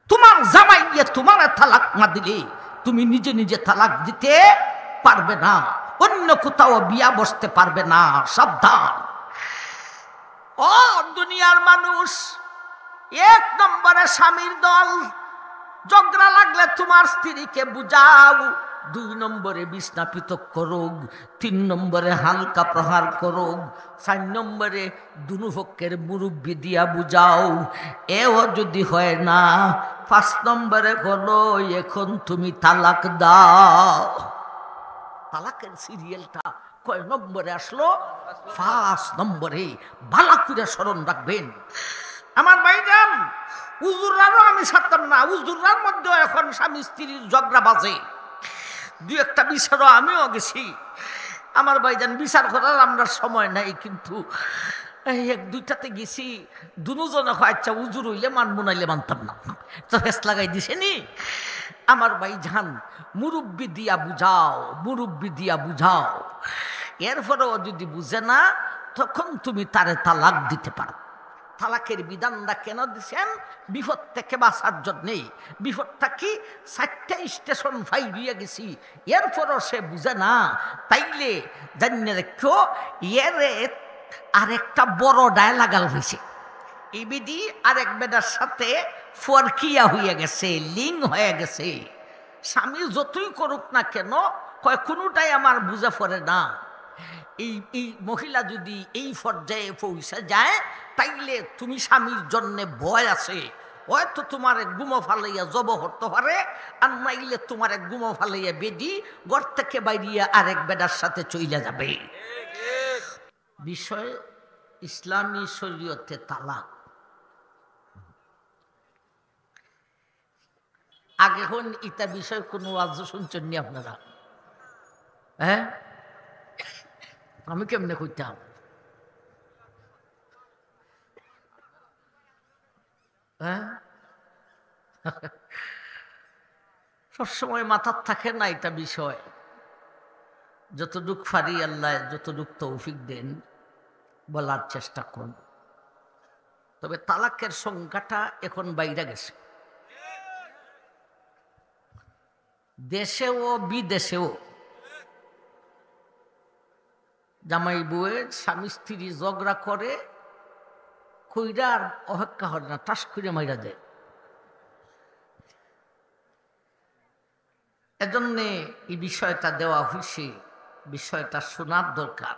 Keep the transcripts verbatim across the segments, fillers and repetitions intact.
তোমার জামাইয়ে তোমারে তালাক না দিলে তুমি নিজে নিজে তালাক দিতে পারবে না, অন্য কোথাও বিয়া বসতে পারবে না। সাবধান। ও দুনিয়ার মানুষ, এক নম্বরে স্বামীর দল, ঝগড়া লাগলে তোমার স্ত্রীকে বুঝাও, দুই নম্বরে বিছনা পৃথক করুক, তিন নম্বরে হালকা প্রহার করুক, চার নম্বরে দুনো পক্ষের মুরব্বি দিয়া বুঝাও। এও যদি হয় না, পাঁচ নম্বরে বলো, "এখন তুমি তালাক দাও।" তালাকের সিরিয়ালটা কয় নম্বরে আসলো? পাঁচ নম্বরে। বালা কইরা স্মরণ রাখবেন। আমার ভাইজান, হুজুররারও আমি ছাড়তাম না, হুজুররার মধ্যেও এখন স্বামী স্ত্রীর ঝগড়া বাজে, দুই একটা বিচারও আমিও গেছি। আমার ভাইজান, বিচার করার আমরা সময় নাই, কিন্তু এই এক দুইটাতে গেছি, দুজনে কয়, "আচ্ছা, হুজুর অইলে মানমু, নাইলে মানতাম না।" তো ফেস লাগাই দিছে নি। আমার ভাইজান, মুরব্বি দিয়া বুঝাও, মুরব্বি দিয়া বুঝাও। এরপরেও যদি বুঝে না, তখন তুমি তারে তালাক দিতে পারো। তালাকের বিধানটা কেন দিছেন? বিপদ থেকে বাঁচার জন্যেই। বিপদটা কি? চারটা স্টেশন পার অইয়া গেছি, এরপরও সে বুঝে না, তাইলে জানিয়া রাখো, এরে আরেকটা বড় ডায়লাগাল হইছে। ইবিদি আরেক বেটার সাথে ফরকিয়া হইয়া গেছে, লিং হয়ে গেছে। স্বামী যতই করুক না কেন, কয়, "কোনোটাই আমার বুঝে পড়ে না।" এই, এই মহিলা যদি এই পর্যায়ে পৌঁছে যায়, তাইলে তুমি স্বামীর জন্যে ভয় আছে, হয়তো তোমারে গুমো ফালাইয়া জব করতে পারে, আর নাইলে তোমারে গুমো ফালাইয়া বেডি ঘর থেকে বাইরিয়া আরেক বেটার সাথে চইলা যাবে। বিষয় ইসলামী শরীয়তে তালাক। আগে কোন ইতা বিষয়ে কোনো ওয়াজ শুনছেন নি আপনারা? হ্যাঁ, আমি কেমনে কইতাম? হ্যাঁ, সবসময় মাথার থাকে না এটা বিষয়। যতটুক পারি আল্লাহ যতটুক তৌফিক দেন, বলার চেষ্টা করব। তবে তালাকের সংখ্যাটা এখন বাইরে গেছে, দেশেও বিদেশেও। জামাই বউয়ে স্বামী স্ত্রী ঝগড়া করে, কইরা আর অপেক্ষা করে না, ঠাস করে মাইরা দেয়। এজন্যে এই বিষয়টা দেওয়া হইছে, বিষয়টা শোনার দরকার।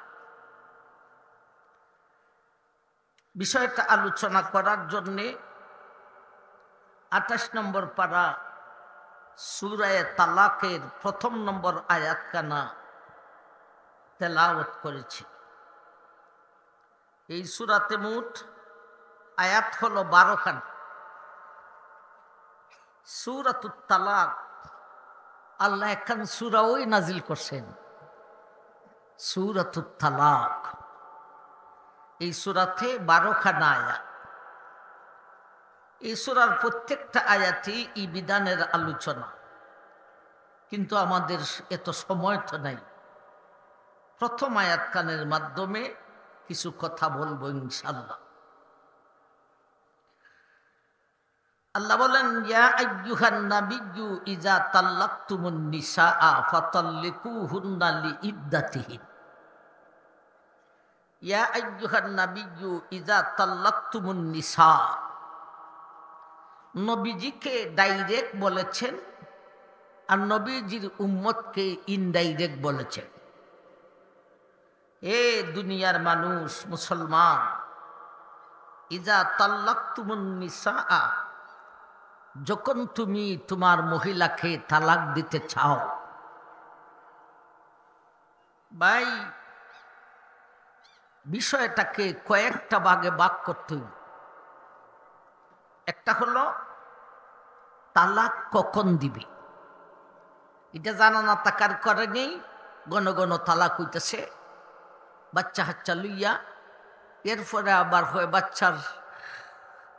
বিষয়টা আলোচনা করার জন্যে আঠাশ নম্বর পারা সূরায়ে তালাকের প্রথম নম্বর আয়াতখানা তেলাওয়াত করেছি। এই সূরাতে মোট আয়াত হলো বারো খান। সূরাতুত তালাক, আল্লাহ একখান সূরাও নাজিল করছেন, সূরাতুত তালাক। এই সূরাতে বারো খানা আয়াত। এই সূরার প্রত্যেকটা আয়াতই এই বিধানের আলোচনা, কিন্তু আমাদের এত সময় তো নাই। প্রথম আয়াত খানের মাধ্যমে কিছু কথা বলবো ইনশাআল্লাহ। আল্লাহ বলেন, "ইয়া আইয়ুহান নাবিয়্যু ইযা তাল্লাকতুমুন নিসাআ ফাতাল্লিকুহুন্না লিইদ্দাতিহিন।" ইয়া আইয়ুহান নাবিয়্যু ইযা তাল্লাকতুমুন নিসা। নবীজিকে ডাইরেক্ট বলেছেন, আর নবীজির উম্মতকে ইনডাইরেক্ট বলেছেন। এ দুনিয়ার মানুষ, মুসলমান, ইযা তাল্লাকতুমুন নিসাআ, যখন তুমি তোমার মহিলাকে তালাক দিতে চাও, ভাই, বিষয়টাকে কয়েকটা ভাগে ভাগ করতে হইব। একটা হলো তালাক কখন দিবে, এটা জানা না থাকার কারণেই ঘন ঘন তালাক হইতেছে বাচ্চা হাচ্চা লইয়া। এরপরে আবার হয় বাচ্চার,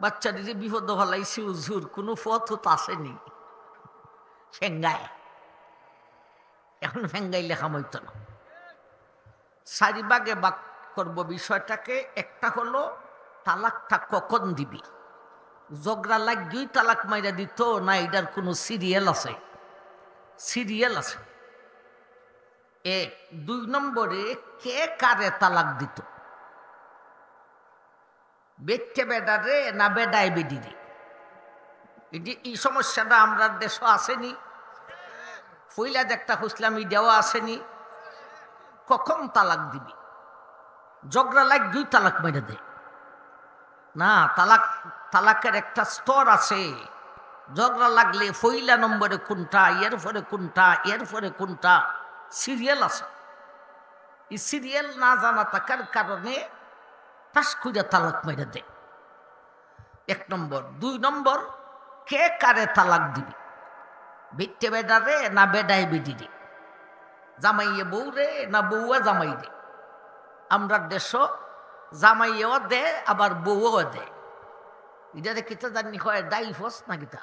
বাচ্চার যে বিপদ ফালাইছি হুজুর, কোনো পথ তো আসেনি, সেঙ্গায়। এখন ফেঙ্গাইলে কাম হইতো না। চারি ভাগে ভাগ করব বিষয়টাকে। একটা হলো তালাকটা কখন দিবি, ঝগড়া লাগিয়াউ তালাক মাইরা দিত না, ইটার কুনু সিরিয়াল আছে? সিরিয়াল আছে। এক। দুই নম্বরে, কে কারে তালাক দিত? বেটে বেডারে না বেডায় বেডিরে? এই যে এই সমস্যাটা আমরার দেশো আছেনি? পইলা যেটা কইছলাম, ইটাও আছেনি? কখন তালাক দিবি? ঝগড়া লাগিয়াউ তালাক মাইরা দে না। তালাক, তালাকের একটা স্তর আছে। ঝগড়া লাগলে পইলা নম্বরে কুনটা, এরপরে কুনটা, এরপরে কুনটা, সিরিয়াল আছে। এই সিরিয়াল না জানা থাকার কারণে ঠাস কইরা তালাক মাইরা দে। এক নম্বর। দুই নম্বর, কে কারে তালাক দিবি? বেটে বেডারে না বেডায় বেডিরে? জামাইয়ে বউরে না বউয়ে জামাইরে? আমরার দেশো জামাইয়েও দে, আবার বউও দে। ইটারে কিতা জানি কয়, ডাইভোর্স না কিতা?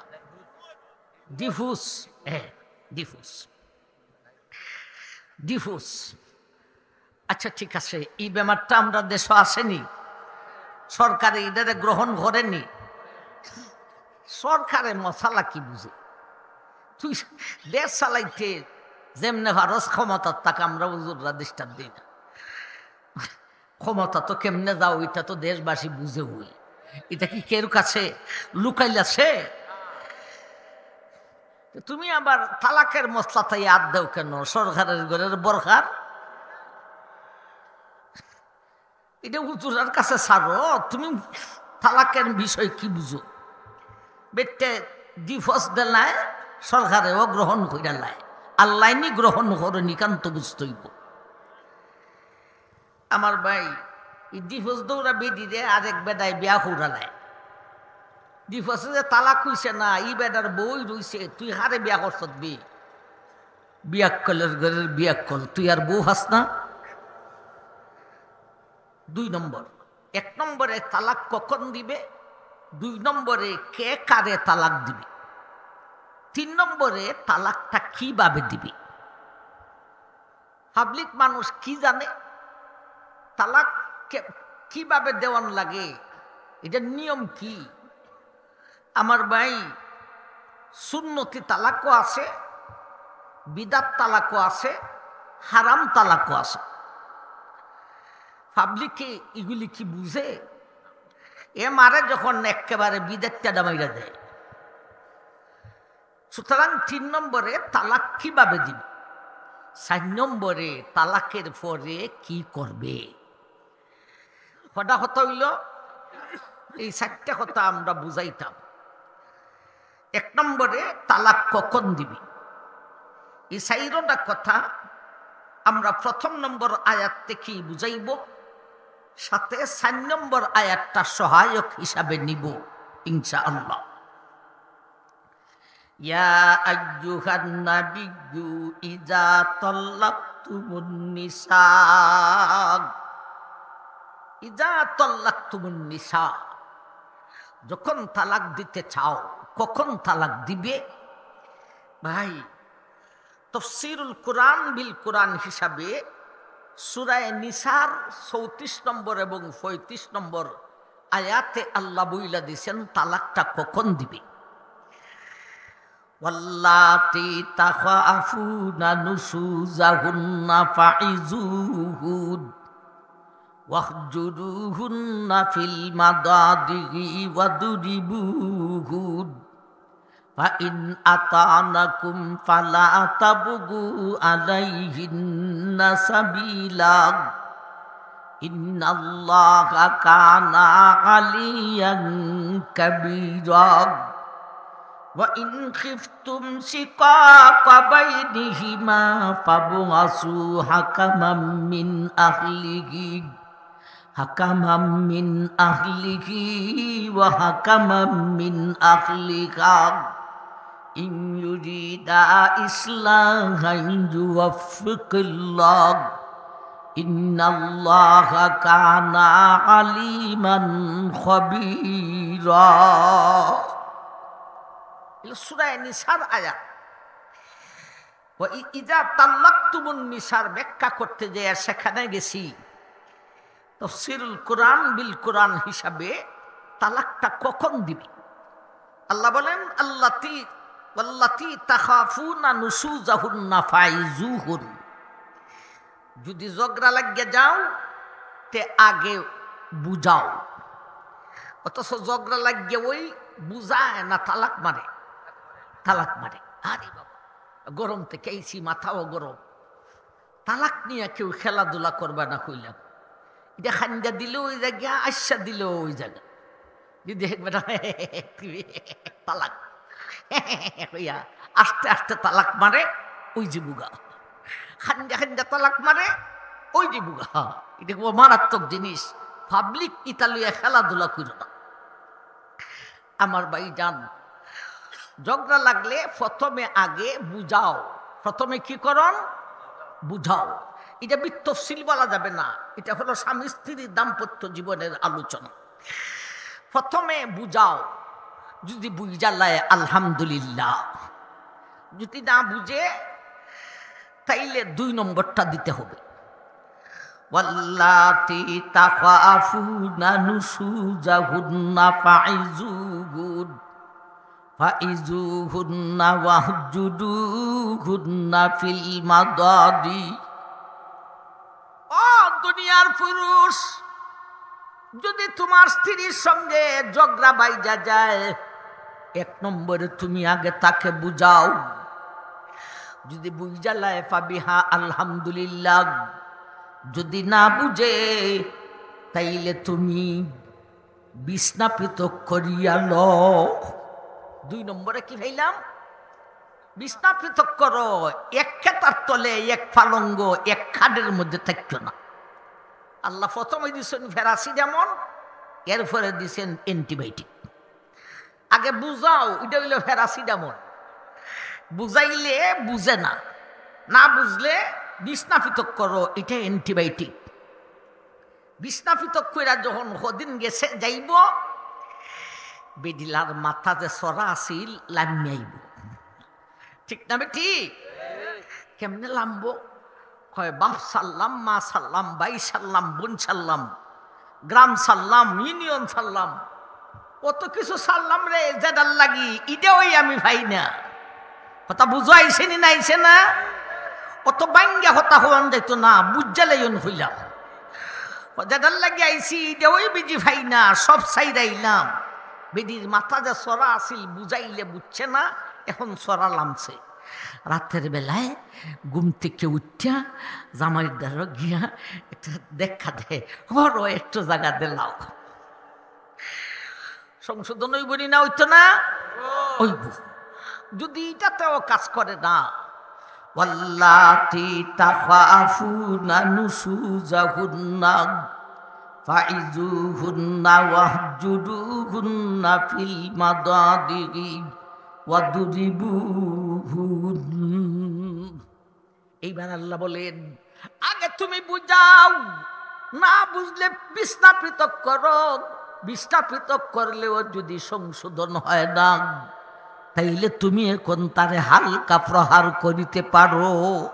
ডিভোর্স। হ্যাঁ, ডিভোর্স। ডিভোর্স। আচ্ছা, ঠিক আছে, এই বেমারটা আমরার দেশো আছেনি? সরকারে ইটারে গ্রহণ করেনি? সরকারে মশালা কি বুঝে? তুই দেশ চালাইতে যেমনে পারস ক্ষমতার থাক, আমরা হুজুররা disturb দেই না। ক্ষমতা তো কেমনে যাও, ইটা তো দেশবাসী বুঝে অই। ইটা কি কেউর কাছে লুকাইল আছে? তো তুমি আবার তালাকের মশলাত আত দেও কেনে? সরকারের ঘরের বরকার। ইটা হুজুরার কাছে ছাড়ো, তুমি তালাকের বিষয় কি বুঝো? বেটে ডিভোর্স দিলায়, সরকারেও গ্রহণ করিলায়, আল্লায় নি গ্রহণ করইন, ইখান তো বুঝতে অইবো। আমার ভাই, এই ডিভোর্স দেওরা বেডিরে আরেক বেডায় বিয়া করালায়। ডিভোর্সে যে তালাক অইছে না, ই বেডার বউ রইছে, তুই কারে বিয়া করছত বে? বিয়াক্কলর ঘরের বিয়াক্কল, তুই আর বউ পাস না? দুই নম্বর। এক নম্বরে, তালাক কখন দিবে? দুই নম্বরে, কে কারে তালাক দিবে? তিন নম্বরে, তালাকটা কিভাবে দিবে? পাবলিক মানুষ কি জানে তালাক কে-, কিভাবে দেওয়ান লাগে, ইটার নিয়ম কি? আমার ভাই, সুন্নতি তালাকও আছে, বিদাত তালাকও আছে, হারাম তালাকও আছে। পাবলিকে ইগুলি কি বুঝে? এ মারে যখন একেবারে বিদাতটা দামাইরা দেয়। সুতরাং তিন নম্বরে তালাক কিভাবে দিবে? চাইর নম্বরে তালাকের পরে কি করবে? কটা কথা অইলো? এই চাইরটা কথা আমরা বুঝাইতাম। এক নম্বরে, তালাক কখন দিবে? এই চাইরটা কথা আমরা প্রথম নম্বর আয়াত থাকি বুঝাইবো, সাথে চাইর নম্বর আয়াতটা সহায়ক হিসাবে নিবো, ইনশাআল্লাহ। يا أيها النبي إذا طلقتم النساء، إذا طلقتم النساء, যখন তালাক দিতে চাও, কখন তালাক দিবে? ভাই, তফসিরুল কোরআন বিল কোরআন হিসাবে সূরায়ে নিসার চৌত্রিশ নম্বর এবং পঁয়ত্রিশ নম্বর আয়াতে আল্লাহ বইলা দিছেন তালাকটা কখন দিবে। واللاتي تخافون نشوزهن فعظوهن واهجروهن في المضاجع واضربوهن فإن أطعنكم فلا تبغوا عليهن سبيلا إن الله كان عليا كبيرا وإن خفتم شقاق بينهما فابعثوا حكما من أهله حكما من أهله وحكما من أهلها إن يريدا إصلاحا يوفق الله إن الله كان عليما خبيرا. এটা সূরা নিসার আয়াত। ওয়া ই-, ইজা তাল্লাকতুমুন নিসার ব্যাখ্যা করতে যেয়ে সেখানে গেছি, তফসিরুল কোরআন বিল কোরআন হিসাবে তালাকটা কখন দিবে? আল্লাহ বলেন, "আল্লাতি, ওয়াল্লাতি তাখাফুনা নুশুজাহুন্না ফাইজুহুন।" যদি ঝগড়া লাগিয়া যাও, তে আগে বুঝাও। অথচ ঝগড়া লাগিয়া ওই বুঝায় না, তালাক মারে, তালাক মারে। আরে বাবা, গরম থেকে আইছি, মাথাও গরম। তালাক নিয়া কেউ খেলাধুলা করবা না কইলাম। ইটা খান্দা দিলেও ওই জায়গা, আইসা দিলেও ওই জায়গা। যদি একবার তালাক কইয়া আস্তে আস্তে তালাক মারে, ওই যে বুগা। খান্দা খান্দা তালাক মারে, ওই যে বুগা। ইটা খুব মারাত্মক জিনিস। পাবলিক ইটা লইয়া খেলাধুলা কইরো না। আমার ভাইজান, ঝগড়া লাগলে প্রথমে আগে বুঝাও। প্রথমে কি করন? বুঝাও। ইটা বিতফসিল বলা যাবে না, ইটা হলো স্বামী স্ত্রীর দাম্পত্য জীবনের আলোচনা। প্রথমে বুঝাও, যদি বুঝালায় আলহামদুলিল্লাহ, যদি না বুঝে তাইলে দুই নম্বরটা দিতে হবে। "ওয়াল্লাতি তাখাফুনা নুশুজাহুন্না ফাইজুহুন, ফাইজুহুন্না ওয়াহজুরুহুন্না ফিল মাদাজি।" ও দুনিয়ার পুরুষ, যদি তোমার স্ত্রীর সঙ্গে ঝগড়া বাইজা যায়, এক নম্বরে তুমি আগে তাকে বুঝাও। যদি বুঝালায় ফাবিহা আলহামদুলিল্লাহ, যদি না বুঝে তাইলে তুমি বিছনা পৃথক করিয়া লও। দুই নম্বরে কি পাইলাম? বিছনা পৃথক করো, এক খেতার তলে এক পালঙ্গ, এক খাটের মধ্যে থাকিও না। আল্লাহ প্রথমে দিছেন প্যারাসিটামল, এরপরে দিছেন অ্যান্টিবায়োটিক। আগে বুঝাও, ইটা অইলো প্যারাসিটামল। বুঝাইলে বুঝে না, না বুঝলে বিছনা পৃথক করো, ইটা অ্যান্টিবায়োটিক। বিছনা পৃথক কইরা যখন কদিন গেছে যাইবো, বেডিলার মাথা যে ছড়া আছিল লামি আইবো। ঠিক না বেটি? কেমনে লামবো? কয়, "বাপ ছাড়লাম, মা ছাড়লাম, ভাই ছাড়লাম, বোন ছাড়লাম, গ্রাম ছাড়লাম, ইউনিয়ন ছাড়লাম, কত কিছু ছাড়লাম রে, যেটার লাগি, ইটাও আমি পাই না।" কথা বুঝো আইছে নি না আইছে না? অত বাঙ্গা কথা হওয়ান যাইতো না, বুঝালাইন কইলাম। যেটার লাগি আইছি, ইটাও বেডি পাই না, সব ছাইড়াইলাম। বেডির মাথা যে ছড়া আছিল, বুঝাইলে বুঝছে না, এখন ছড়া লামছে। রাতের বেলায় ঘুম থেকে উঠিয়া জামাইর দ্বারো গিয়া একটু দেখা দেয়, "বড় একটু জাগা দিলাও।" সংশোধন অইবো নি না অইতো না? অইবো। যদি ইটাতেও কাজ করে না, "ওয়াল্লাতি তাখাফুনা নুশুজাহুন্না ফাইজুহুন্না ওয়াহজুরুহুন্না ফিল মাদাজিই ওয়াদরিবুহুন।" এইবার আল্লাহ বলেন, আগে তুমি বুঝাও, না বুঝলে বিছনা পৃথক করো। বিছনা পৃথক করলেও যদি সংশোধন হয় না, তাইলে তুমি এখন তারে হালকা প্রহার করিতে পারো,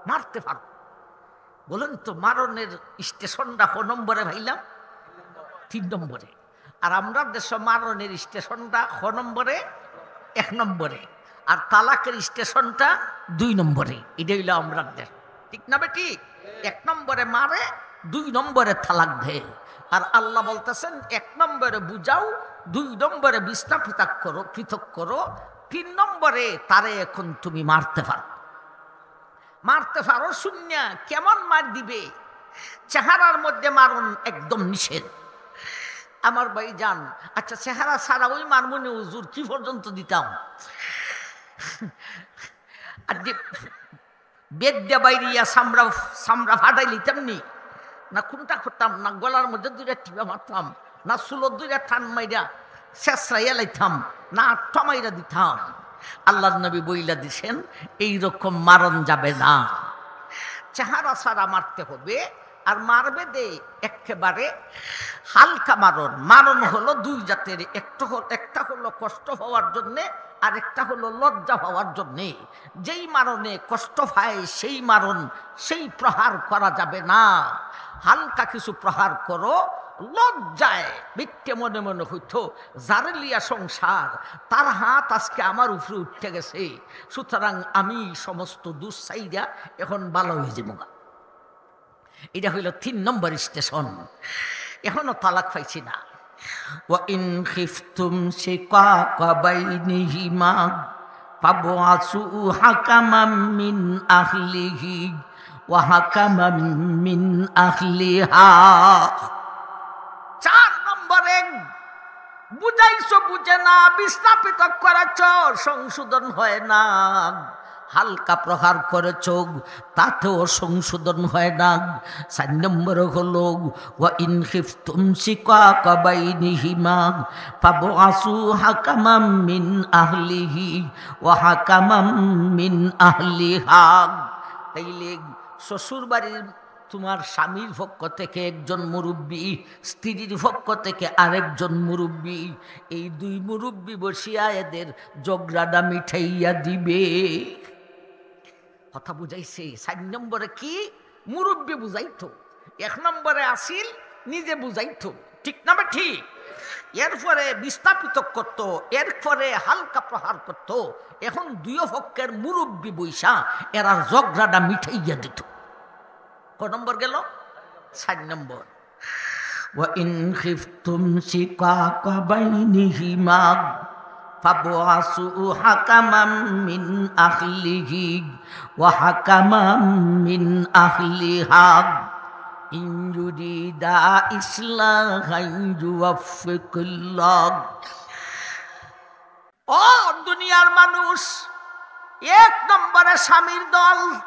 মারতে পারো। বলেন তো, মারণের স্টেশনটা ক নম্বরে পাইলাম? তিন নম্বরে। আর আমরার দেশো মারণের স্টেশনটা ক নম্বরে? এক নম্বরে। আর তালাকের স্টেশনটা দুই নম্বরে। ইটা অইলো আমরার দেশ, ঠিক না বেটি? এক নম্বরে মারে, দুই নম্বরে তালাক দেয়। আর আল্লাহ বলতেছেন, এক নম্বরে বুঝাও, দুই নম্বরে বিছনা পৃথক করো, পৃথক করো, তিন নম্বরে তারে এখন তুমি মারতে পারো। মারতে পারো শুনিয়া কেমন মার দিবে? চেহারার মধ্যে মারণ একদম নিষেধ। আমার ভাইজান, আচ্ছা, চেহারা ছাড়া ওই মারমুনে হুজুর কি পর্যন্ত দিতাম? আর দি-, বেত দিয়া বাইরিয়া চামড়া, চামড়া ফাটাই লিতাম নি? না কোনটা করতাম? না গলার মধ্যে দুইটা টিপা মারতাম, না চুলো দুইটা টান মাইরা ছেঁচড়াইয়া লাইতাম, না আটটা মাইরা দিতাম? আল্লাহর নবী বইলা দিছেন, এই রকম মারণ যাবে না, চেহারা ছাড়া মারতে হবে। আর মারবে দে একেবারে হালকা মারণ। মারণ হলো দুই জাতের, একটা হল-, একটা হলো কষ্ট পাওয়ার জন্যে, আর একটা হলো লজ্জা পাওয়ার জন্যে। যেই মারণে কষ্ট পায় সেই মারণ, সেই প্রহার করা যাবে না। হালকা কিছু প্রহার করো, লজ্জায় মিথ্যে মনে মনে হইতো, "যারে লিয়া সংসার, তার হাত আজকে আমার উপরে উঠতে গেছে, সুতরাং আমি সমস্ত দোষ ছাইড়া এখন ভালা হয়ে যাবো গা।" এটা হইল তিন নম্বর স্টেশন। এখনো তালাক পাইছি না। وإن خفتم شقاق بينهما فابعثوا حكما من أهله وحكما من أهلها। চার নম্বরে, বুঝাইছো বুঝে না, বিছনা পৃথক করেছ, সংশোধন হয় না, হালকা প্রহার করেছ, তাতেও সংশোধন হয় না। চার নম্বর হলো, وإن خفتم شقاق بينهما فابعثوا حكما من أهله وحكما من أهلها। তাইলে শ্বশুর বাড়ির তোমার স্বামীর পক্ষ থেকে একজন মুরব্বি, স্ত্রীর পক্ষ থেকে আরেকজন মুরব্বি, এই দুই মুরব্বি বসিয়া এদের ঝগড়াটা মিঠাইয়া দিবে। কথা বুঝাইছে? চার নম্বরে কি? মুরব্বি বুঝাইতো। এক নম্বরে আসিল, নিজে বুঝাইতো। ঠিক না বা ঠিক? এরপরে বিস্থাপিত করতো, এরপরে হালকা প্রহার করতো। এখন দুইও পক্ষের মুরব্বি বইসা এরার ঝগড়াটা মিঠাইয়া দিত। ক নম্বর গেল? চার নম্বর। وإن خفتم شقاق بينهما فابعثوا حكما من أهله وحكما من أهلها إن يريدا إصلاحا يوفق الله। ও দুনিয়ার মানুষ, এক নম্বরে স্বামীর দল,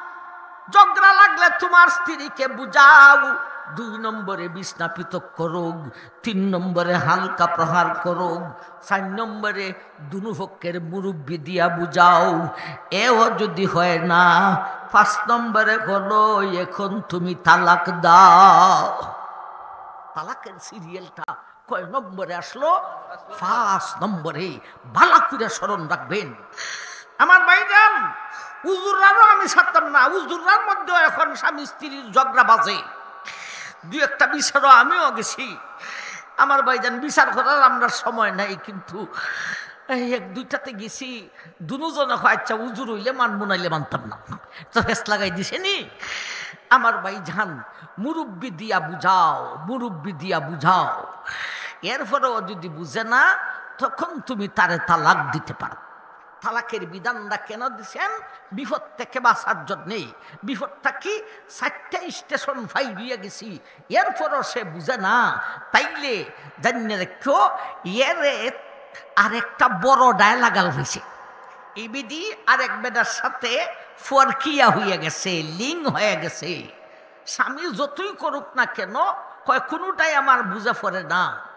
ঝগড়া লাগলে তোমার স্ত্রীকে বুঝাও, দুই নম্বরে বিছনা পৃথক করো, তিন নম্বরে হালকা প্রহার করো, চার নম্বরে দুনো পক্ষের মুরব্বি দিয়া বুঝাও। এও যদি হয় না, পাঁচ নম্বরে হলো, এখন তুমি তালাক দাও। তালাকের সিরিয়ালটা কয় নম্বরে আসলো? পাঁচ নম্বরে। ভালা কইরা স্মরণ রাখবেন। আমার ভাইজান, হুজুররারও আমি ছাড়তাম না, হুজুররার মধ্যেও এখন স্বামী স্ত্রীর ঝগড়া বাজে। দুই একটা বিচারও আমিও গেছি। আমার ভাইজান, বিচার করার আমরা সময় নাই, কিন্তু এই এক দুইটাতে গেছি, দুজনে কয়, "আচ্ছা, হুজুর হইলে মানবো, নাইলে মানতাম না।" তো ফেস লাগাই দিছে নি। আমার ভাইজান, মুরব্বি দিয়া বুঝাও, মুরব্বি দিয়া বুঝাও। এরপরেও যদি বুঝে না, তখন তুমি তারে তালাক দিতে পারো। তালাকের বিধানটা কেন দিছেন? বিপদ থেকে বাঁচার জন্যে। বিপদটা কি? চারটা স্টেশন পার হইয়া গেছি, এরপরও সে বুঝে না, তাইলে জানিয়ে রাখো, এরে আরেকটা বড় ডায়লাগাল হইছে। ইবিদি আরেক বেটার সাথে ফরকিয়া হইয়া গেছে, লিং হয়ে গেছে। স্বামী যতই করুক না কেন, কয়, "কোনোটাই আমার বুঝে পড়ে না।"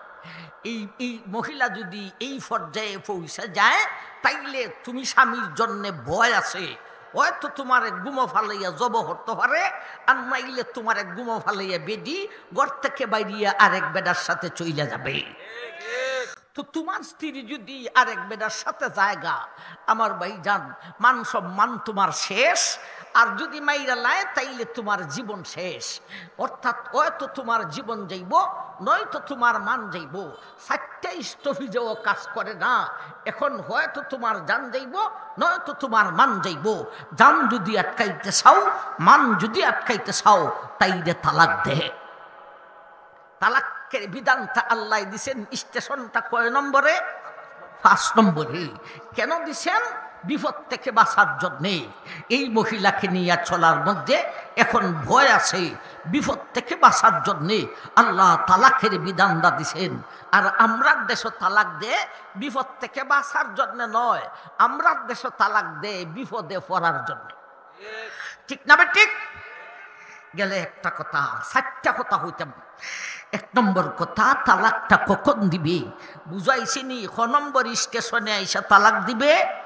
এই, এই মহিলা যদি এই পর্যায়ে পৌঁছে যায়, তাইলে তুমি স্বামীর জন্যে ভয় আছে। হয়তো তোমারে গুমো ফালাইয়া জব করতে পারে, আর নাইলে তোমারে গুমো ফালাইয়া বেডি ঘর থেকে বাইরিয়া আরেক বেটার সাথে চইলা যাবে। তো তোমার স্ত্রী যদি আরেক বেটার সাথে যায়গা, আমার ভাইজান, মান সম্মান তোমার শেষ। আর যদি মাইরা লায়, তাইলে তোমার জীবন শেষ। অর্থাৎ হয়তো তোমার জীবন যাইবো, নয়তো তোমার মান যাইবো। চারটা স্থবিজও কাজ করে না। এখন হয়তো তোমার জান যাইবো, নয়তো তোমার মান যাইবো। জান যদি আটকাইতে চাও, মান যদি আটকাইতে চাও, তাইলে তালাক দে। তালাকের বিধানটা আল্লাহ দিছেন, স্টেশনটা কয় নম্বরে? পাঁচ নম্বরে। কেন দিছেন? বিপদ থেকে বাঁচার জন্যে। এই মহিলাকে নিয়ে চলার মধ্যে এখন ভয় আছে, বিপদ থেকে বাঁচার জন্যে আল্লাহ তালাকের বিধানটা দিছেন। আর আমরার দেশে তালাক দে বিপদ থেকে বাঁচার জন্যে নয়, আমরার দেশে তালাক দে বিপদে পড়ার জন্যে। ঠিক না বে ঠিক? গেলে একটা কথা, চারটা কথা হইতাম। এক নম্বর কথা, তালাকটা কখন দিবে? বুঝাইছি নি? ক নম্বর স্টেশনে আইসা তালাক দিবে?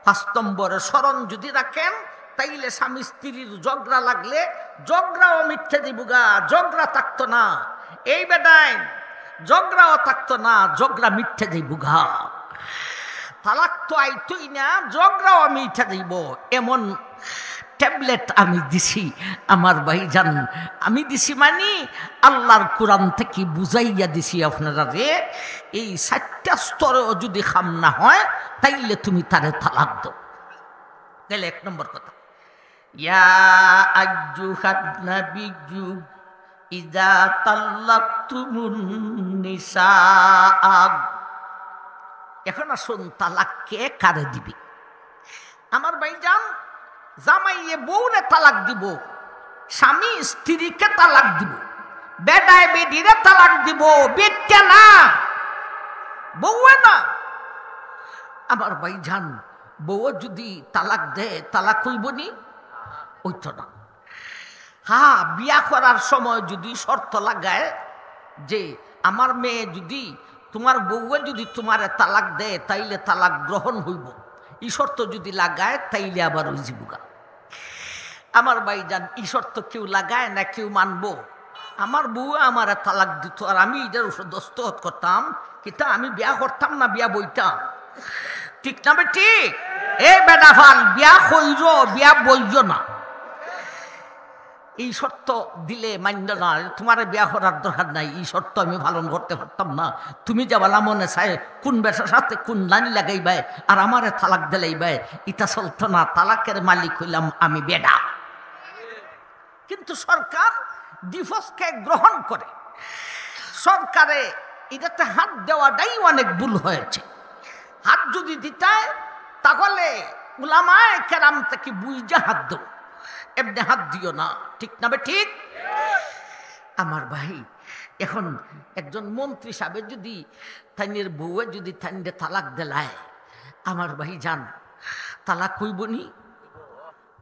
পাঁচ নম্বরে স্মরণ যদি রাখেন, তাইলে স্বামী স্ত্রীর ঝগড়া লাগলে ঝগড়াও মিটতে দিবুগা, ঝগড়া থাকতো না। এই বেটায় ঝগড়াও থাকতো না, ঝগড়া মিটতে দিবুগা। তালাক তো আইতই না, ঝগড়াও মিটে দিব। এমন ট্যাবলেট আমি দিছি। আমার ভাইজান, আমি দিছি মানি আল্লাহর কোরআন থাকি বুঝাইয়া দিছি আপনারারে, এই চাইরটা স্তরেও যদি কাম না হয়, তাইলে তুমি তারে তালাক দাও। তাইলে এক নম্বর কথা, ইয়া আইয়ুহান নাবিয়্যু ইযা তাল্লাকতুমুন নিসা। এখন আসুন, তালাক কে কারে দিবে? আমার ভাইজান, জামাইয়ে বউরে তালাক দিব, স্বামী স্ত্রীকে তালাক দিব, বেটায় বেটিরে তালাক দিব, বেটিয়ে না, বউয়ে না। আমার ভাইজান, বউয়ে যদি তালাক দেয়, তালাক অইবো নি? অইতো না। হ্যাঁ, বিয়া করার সময় যদি শর্ত লাগায় যে আমার মেয়ে যদি, তোমার বউয়ে যদি তোমারে তালাক দেয়, তাইলে তালাক গ্রহণ অইবো, ই শর্ত যদি লাগায়, তাইলে আবার অইযিবোগা। আমার ভাইজান, ই শর্ত কেউ লাগায় না, কেউ মানবো? আমার বউয়ে আমারে তালাক দিতো আর আমি ইটার উপরে দস্তখত করতাম, কিতা আমি বিয়া করতাম না বিয়া বইতাম? ঠিক না বেঠিক? এ বেটা ফাল, বিয়া কইরো, বিয়া বইও না। এই শর্ত দিলে মানতো না, তোমারে বিয়া করার দরকার নাই, এই শর্ত আমি পালন করতে পারতাম না। তুমি যে ভালা মনে চায় কোন বেটার সাথে কোন লাইন লাগাইবায় আর আমারে তালাক দিলাইবায়, ইটা চলতো না। তালাকের মালিক অইলাম আমি বেটা। কিন্তু সরকার ডিভোর্সকে গ্রহণ করে, সরকারে ইটাতে হাত দেওয়াটাই অনেক ভুল হয়েছে। হাত যদি দিতায়, তাহলে উলামায়ে কেরাম থাকি বুঝা হাত দেও, এমনে হাত দিও না। ঠিক না বেঠিক? আমার ভাই, এখন একজন মন্ত্রী সাহেব যদি তাইনের বউয়ে যদি তাইনরে তালাক দিলায়, আমার ভাইজান, তালাক অইবো নি?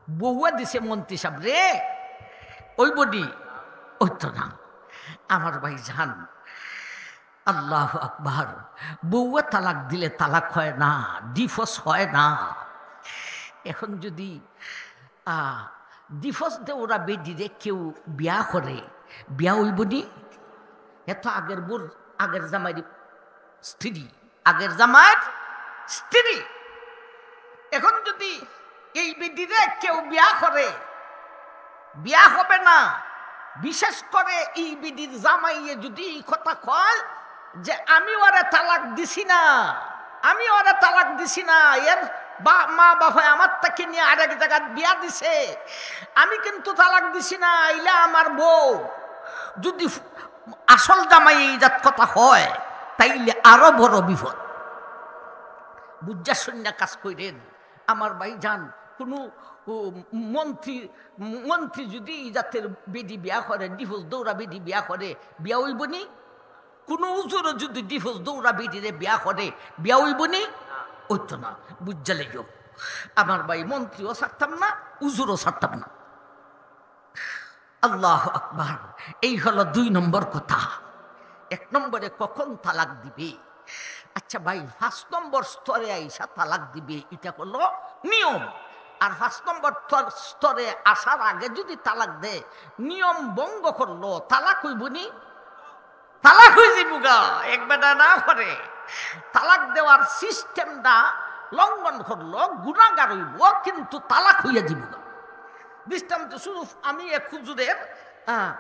বউয়ে দিছে মন্ত্রী সাহেবরে, অইবো নি? অইতো না। আমার ভাইজান, আল্লাহু আকবার, বউয়ে তালাক দিলে তালাক হয় না, ডিভোর্স হয় না। এখন যদি, আ, ডিভোর্স দেওরা বেটিরে কেউ বিয়া করে, বিয়া অইবো নি? এ তো আগের বউর, আগের জামাইর স্ত্রী, আগের জামাইর স্ত্রী। এখন যদি এই বেটিরে কেউ বিয়া করে, বিয়া হবে না। বিশেষ করে এই বেটির জামাইয়ে যদি এই কথা কয় যে, "আমি ওরে তালাক দিছি না, আমি ওরে তালাক দিছি না, এর বা-, মা বাবায় আমার থাকি নিয়া আরেক জাগাত বিয়া দিছে, আমি কিন্তু তালাক দিছি না, ইলা আমার বউ।" যদি ফ-, আসল জামাইয়ে ই জাত কথা কয়, তাইলে আরো বড় বিপদ। বুঝা শুনা কাজ কইরেন। আমার ভাইজান, কুনু, ও, মন্ত্রী, মন্ত্রী যদি ই জাতের বেটি বিয়া করে, ডিভোর্স দেওরা বেটি বিয়া করে, বিয়া অইবো নি? কুনু উজুরে যদি ডিভোর্স দেওরা বেটিরে বিয়া করে, বিয়া অইবো নি? অইতো না। বুঝা লইও। আমার ভাই, মন্ত্রীও ছাড়তাম না, উজুরও ছাড়তাম না। আল্লাহু আকবার। এই হলো দুই নম্বর কথা। এক নম্বরে কখন তালাক দিবে? আচ্ছা ভাই, পাঁচ নম্বর স্তরে আইসা তালাক দিবে, ইটা হলো নিয়ম। আর পাঁচ নম্বর স্তর-, স্তরে আসার আগে যদি তালাক দেয়, নিয়ম ভঙ্গ করলো, তালাক অইবো নি? তালাক অইযিবোগা। এক বেটা না করে তালাক দেওয়ার সিস্টেমটা লঙ্ঘন করলো, গুনাগার অইবো, কিন্তু তালাক অইয়া যিবোগা। দৃষ্টান্ত স্বরূপ আমি এক হুজুরের, আহ,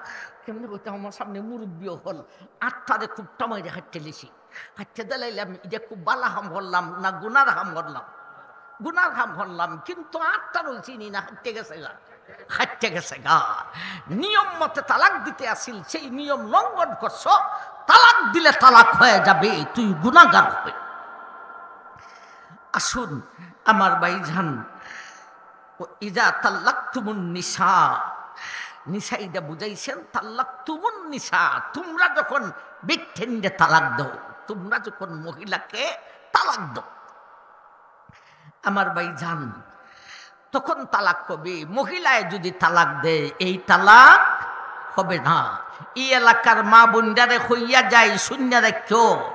কেমনে কইতাম, আমার সামনে মুরব্বি অকল, আটটারে খুব টামাইরে হাঁটতে লেছি। হাঁটতে দিলাইলাম, ইটা খুব বালা কাম করলাম না গুনার কাম করলাম? গুনার কাম করলাম, কিন্তু আটটারও চিনি না, হাঁটতে গেছেগা। হাঁটতে গেছেগা। নিয়ম মতে তালাক দিতে আছিল, সেই নিয়ম লঙ্ঘন করছো, তালাক দিলে তালাক হয়ে যাবে, তুই গুনাগার হবে। আসুন আমার ভাইজান, ও ইজা তাল্লাকতুমুন নিসা, নিসা ইটা বুঝাইছেন, তাল্লাকতুমুন নিসা, তোমরা যখন বেটিরে তালাক দাও, তোমরা যখন মহিলাকে তালাক দাও, আমার ভাইজান, তখন তালাক হবে। মহিলায় যদি তালাক দেয়, এই তালাক হবে না। এই এলাকার মা বোনরারে কইয়া যাই, শুনিয়া রাখিও,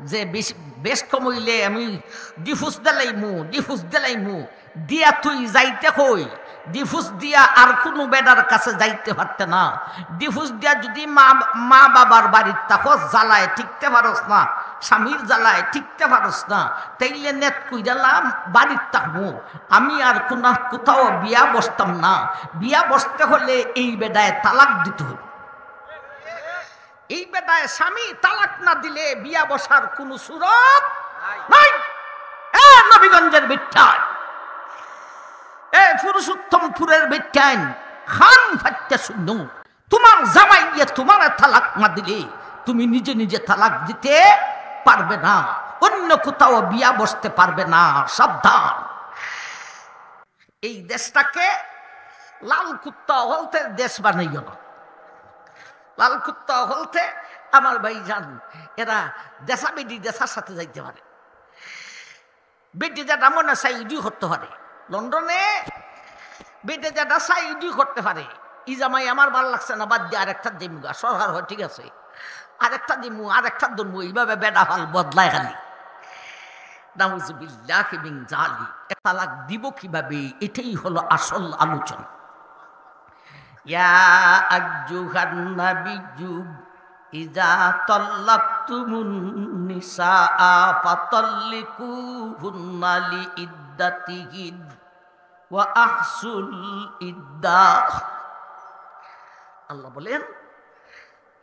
যে বেশ, বেশ কম অইলে আমি ডিভোর্স দিলাইমু, ডিভোর্স দিলাইমু, দিয়া তুই যাইতে কই, ডিভোর্স দিয়া আর কুনু বেটার কাছে যাইতে পারতে না। ডিভোর্স দিয়া যুদি মা, মা বাবার বাড়িত থাকস, জ্বালায় টিকতে পারস না, স্বামীর জ্বালায় টিকতে পারস না, তাইলে নেত কইরালা বাড়িত থাকমু, আমি আর কুনু কুতাও বিয়া বসতাম না। বিয়া বসতে হলে এই বেটায় তালাক দিতে হইব। এই বেটায় স্বামী তালাক না দিলে বিয়া বসার কুনু সুরত নাই। এ নবীগঞ্জের বেটাইন, এ পুরুষোত্তমপুরের বেটাইন, কান পাতিয়া হুনো, তুমার জামাইয়ে তুমারে তালাক না দিলে তুমি নিজে নিজে তালাক দিতে পারবে না, অন্য কুতাও বিয়া বসতে পারবে না। সাবধান। এই দেশটাকে লাল কুত্তা অকলতে দেশ বানাইও না। লাল কুত্তা অকলতে, আমার ভাইজান, এরা দেশা বেটি দেশার সাথে যাইতে পারে। বেটি যেটা মনে চায় ইডি করতে পারে। লন্ডনে বেটি যেটা চায় ইডি করতে পারে। ই জামাই আমার ভালা লাগছে না, বাদ দিয়া আরেকটা দিমুগা। সরকার হয় ঠিক আছে, আরেকটা দিমু, আরেকটা ধরমু, এইভাবে বেটা ফাল বদলায় খালি। নাউজুবিল্লাহি মিন জালিক। তালাক দিব কিভাবে? এটাই হলো আসল আলোচনা। ইয়া আইয়ুহান নাবিয়্যু ইযা তাল্লাকতুমুন নিসা ফাতাল্লিকুহুন্না লিইদ্দাতিহিন ওয়া আহসুল ইদ্দাহ। আল্লাহ বলেন,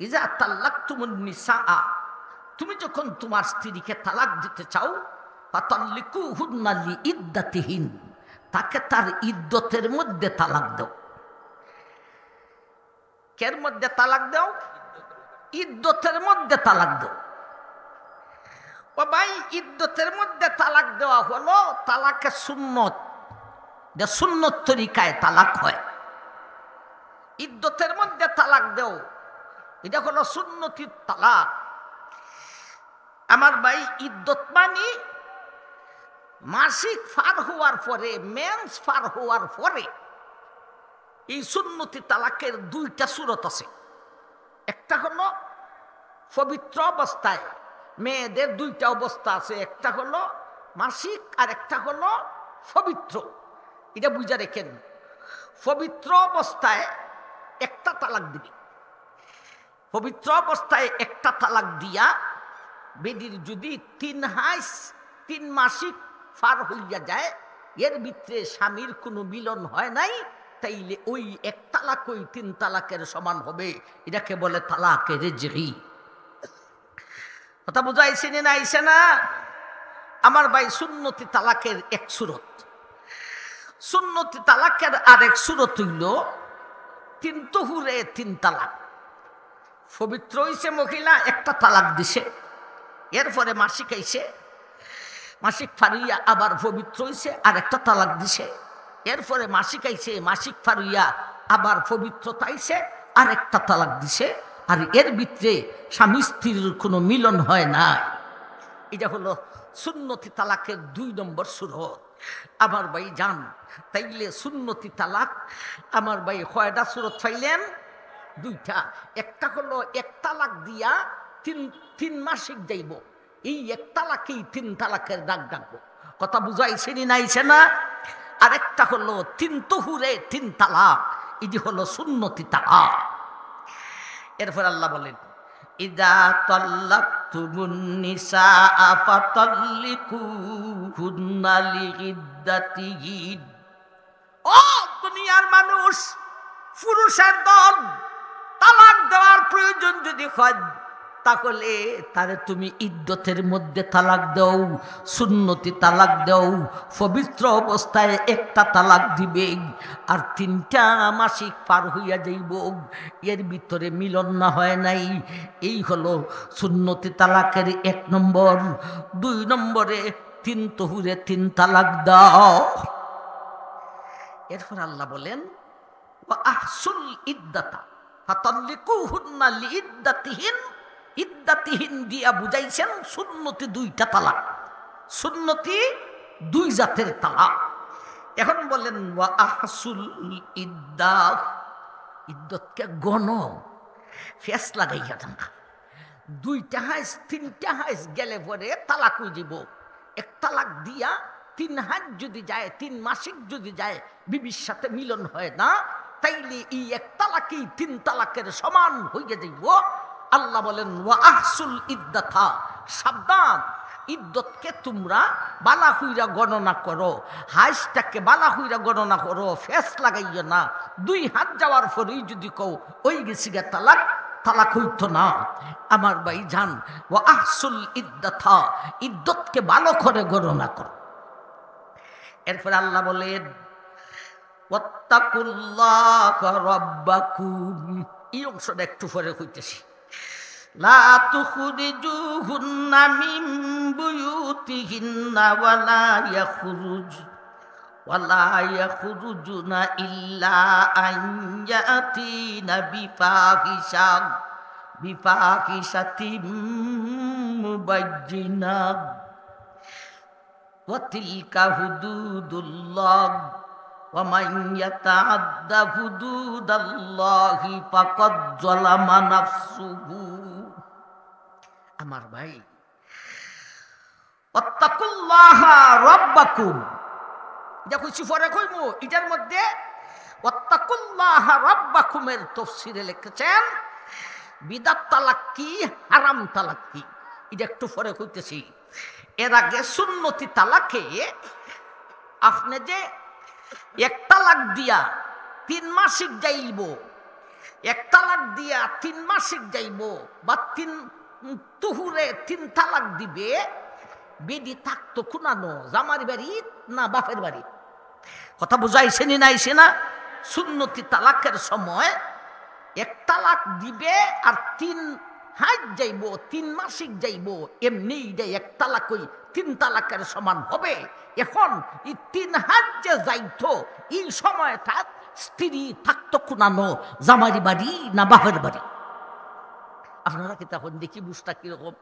ইযা তাল্লাকতুমুন নিসা, তুমি যখন তোমার স্ত্রীকে তালাক দিতে চাও, ফাতাল্লিকুহুন্না লিইদ্দাতিহিন, তাকে তার ইদ্দতের মধ্যে তালাক দাও। কের মধ্যে তালাক দাও? ইদ্দতের মধ্যে তালাক দাও। ও ভাই, ইদ্দতের মধ্যে তালাক দেওয়া হলো তালাকে সুন্নত, যে সুন্নত তরিকায় তালাক হয়। ইদ্দতের মধ্যে তালাক দেও, এটা হলো সুন্নতি তালাক। আমার ভাই, ইদ্দত মানে মাসিক পার হওয়ার পরে, মেন্স পার হওয়ার পরে। এই সুন্নতি তালাকের দুইটা সুরত আছে। একটা হলো পবিত্র অবস্থায়, মেয়েদের দুইটা অবস্থা আছে, একটা হলো মাসিক আর একটা হলো পবিত্র। এটা বুঝা রেখেন, পবিত্র অবস্থায় একটা তালাক দিবে। পবিত্র অবস্থায় একটা তালাক দিয়া বেটির যদি তিন হাইজ, তিন মাসিক পার হইয়া যায়, এর ভিতরে স্বামীর কোনো মিলন হয় নাই, তাইলে ওই এক তালাক ওই তিন তালাকের সমান হবে। এটাকে বলে তালাকে রেজগি। কথা বুঝাইছি নি না, আইছে না? আমার ভাই, সুন্নতি তালাকের এক সুরত। সুন্নতি তালাকের আরেক সুরত হইল তিন তহুরে তিন তালাক। পবিত্র হইছে মহিলা, একটা তালাক দিছে, এরপরে মাসিক আইছে, মাসিক ফারিয়া আবার পবিত্র হইছে, আর একটা তালাক দিছে। এরপরে মাসিক আইছে, মাসিক ফারিয়া আবার পবিত্রতা আইছে, আর একটা তালাক দিছে। আর এর ভিতরে স্বামী স্ত্রীর কোনো মিলন হয় নাই। এটা হলো সুন্নতি তালাকের দুই নম্বর সুরত। আমার ভাই যান, তাইলে সুন্নতি তালাক, আমার ভাই, কয়টা সুরত পাইলেন? দুইটা। একটা হলো এক তালাক দিয়া তিন, তিন মাসিক যাইব, এই এক তালাকেই তিন তালাকের ডাক ডাকবো। কথা বুঝাইছে নি না, আইছে না? আরেকটা হলো তিন তহুরে তিন তালাক, এটি হলো সুন্নতি তালাক। এরপর আল্লাহ বলেন, ইযা তাল্লাকতুমুন নিসা ফাতাল্লিকুহুন্না লিইদ্দাতিহিন। ও দুনিয়ার মানুষ, পুরুষের দল, তালাক দেওয়ার প্রয়োজন যদি হয়, তাহলে তারে তুমি ইদ্দতের মধ্যে তালাক দাও, সুন্নতি তালাক দাও। পবিত্র অবস্থায় একটা তালাক দিবে, আর তিনটা মাসিক পার হইয়া যাইব, এর ভিতরে মিলন না হয় নাই। এই হলো সুন্নতি তালাকের এক নম্বর। দুই নম্বরে তিন তহুরে তিন তালাক দাও। এরপর আল্লাহ বলেন, "ওয়া আহসুল ইদ্দাতা ফাতাল্লিকুহুন্না লিইদ্দাতিহিন।" ইদ্দাতিহিন দিয়া বুঝাইছেন সুন্নতি দুইটা তালাক, সুন্নতি দুই জাতের তালাক। এখন বলেন, "ওয়া আহসুল ইদ্দাহ।" ইদ্দতকে গণ, ফেস লাগাইয়া দেন। দুইটা হাইজ, তিনটা হাইজ গেলে পরে তালাক হয়ে যাব। এক তালাক দিয়া তিন হাইজ যদি যায়, তিন মাসিক যদি যায়, বিবির সাথে মিলন হয় না, তাইলে এই এক তালাকই তিন তালাকের সমান হইয়া যাইব। আল্লাহ বলেন, "ওয়া আহসুল ইদ্দাতা", সাবধান, ইদ্দতকে তোমরা বালা কইরা গণনা করো, হাইজটাকে বালা কইরা গণনা করো, ফেস লাগাইও না। দুই হাইজ যাওয়ার পরেই যদি কও, "ওই গেছি গা তালাক", তালাক হইতো না। আমার ভাইজান, "ওয়া আহসুল ইদ্দাতা", ইদ্দতকে ভালো করে গণনা করো। এরপরে আল্লাহ বলেন, "ওয়াত্তাকুল্লাহা রাব্বাকুম।" এই অংশটা একটু পরে কইতেছি। "লা তুখরিজুহুন্না মিন বুয়ুতিহিন্না ওয়ালা ইয়াখরুজ, ওয়ালা ইয়াখরুজনা ইল্লা আন ইয়াতিনা বিফাহিশা, বিফাহিশাতিম মুবায়্যিনা।" وتلك حدود الله ومن يتعد حدود الله فقد ظلم نفسه। আমার ভাই, "ওয়াত্তাকুল্লাহা রাব্বাকুম", ইটা কইছি পরে কইমু, ইটার মধ্যে "ওয়াত্তাকুল্লাহা রাব্বাকুমের" তফসিরে লিখেছেন, বিদাত তালাক কি, হারাম তালাক কি, ইটা একটু পরে কইতেছি। এর আগে সুন্নতি তালাকে আপনে যে এক তালাক দিয়া তিন মাসিক যাইব, এক তালাক দিয়া তিন মাসিক যাইব, বা তিন তুহুরে তিন তালাক দিবে, বেডি থাকতো কুনানো, জামার বাড়ি না বাপের বাড়ি? কথা বুঝাইছে নি না আইছে না? সুন্নতি তালাকের সময় এক তালাক দিবে আর তিন হাইজ যাইব, তিন মাসিক যাইব, এমনি ইটা এক তালাকই তিন তালাকের সমান হবে। এখন এই তিন হাইজ যে যাইতো, এই সময় তার স্ত্রী থাকতো কুনানো, জামার বাড়ি না বাপের বাড়ি? আপনারা কিতা কইন দেখি, বুঝতা কিরকম?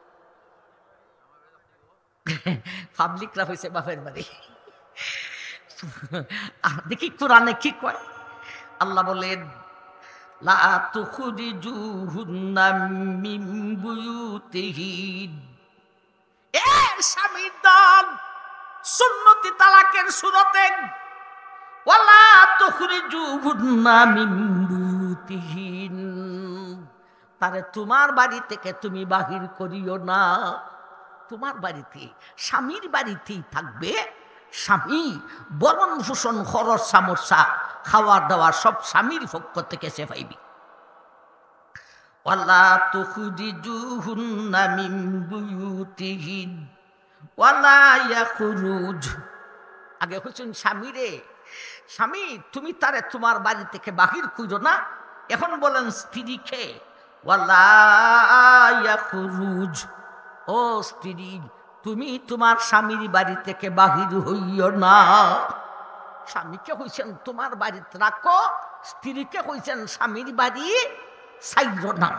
পাবলিকরা কইছে বাপের বাড়ি। আহ, দেখি কোরআনে কি কয়। আল্লাহ বলেন, "লা তুখরিজুহুন্না মিন বুয়ুতিহিন।" এ স্বামীর দল, সুন্নতি তালাকের সুরতে, "ওয়ালা তুখরিজুহুন্না মিন বুয়ুতিহিন।" তারে তোমার বাড়ি থেকে তুমি বাহির করিও না। তোমার বাড়িতে, স্বামীর বাড়িতেই থাকবে। স্বামী ভরণ পোষণ, খরচ সামর্থ্য, খাওয়া দাওয়া সব স্বামীর পক্ষ থেকে সে পাইবে। "ওয়ালা তুখরিজুহুন্না মিন বুয়ুতিহিন ওয়ালা ইয়াখরুজ।" আগে কইছেন স্বামীরে, "স্বামী, তুমি তারে তোমার বাড়ি থেকে বাহির কইরো না।" এখন বলেন স্ত্রীকে, "ওয়ালা ইয়াখরুজ।" ও স্ত্রী, তুমি তোমার স্বামীর বাড়ি থেকে বাহির হইও না। স্বামীকে কইছেন তোমার বাড়িতে রাখো, স্ত্রীকে কইছেন স্বামীর বাড়ি ছাইরো না।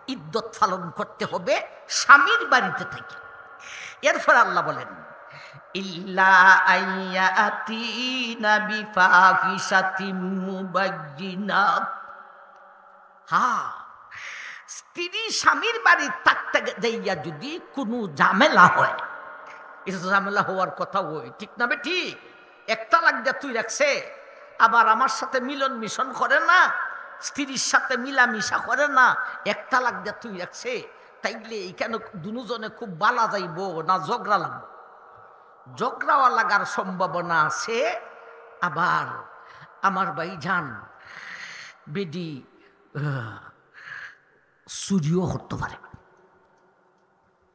ইদ্দত পালন করতে হবে স্বামীর বাড়িতে থেকে। এরপর আল্লাহ বলেন, "ইল্লা আইয়াতিনা বিফাহিশাতিম মুবায়্যিনা।" হ্যাঁ, স্ত্রী স্বামীর বাড়ি থাকতে যাইয়া যদি কোনো ঝামেলা হয়, এটা তো ঝামেলা হওয়ার কথা, ওই ঠিক না বেঠিক? এক তালাক দিয়া তুই রাখছে, আবার আমার সাথে মিলন মিশন করে না, স্ত্রীর সাথে মিলামিশা করে না, এক তালাক দিয়া তুই রাখছে, তাইলে এখানে দুজনে খুব বালা যাইব না ঝগড়া লাগবো? ঝগড়াও লাগার সম্ভাবনা আছে। আবার আমার ভাইজান বেডি, আহ, চুরিও করতে পারে।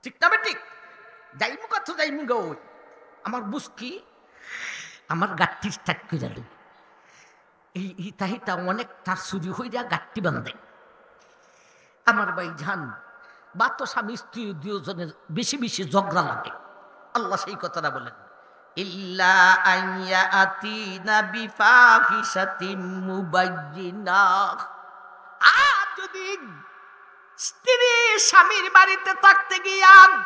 ঠিক না বেঠিক? যাইমুগা তো যাইমুগা, ওই আমার বুঝকি, আমার গাট্টি টাইট করে লই। এই হিতা হিতা অনেকটা চুরি হইয়া গাট্টি বান্ধে। আমার ভাইজান, বা তো স্বামী স্ত্রী দুজনে বেশি বেশি ঝগড়া লাগে। আল্লাহ সেই কথাটা বলেন, "ইল্লা আইয়াতিনা বিফাহিশাতিম মুবায়্যিনা।" আর যদি স্ত্রী স্বামীর বাড়িতে থাকতে গিয়া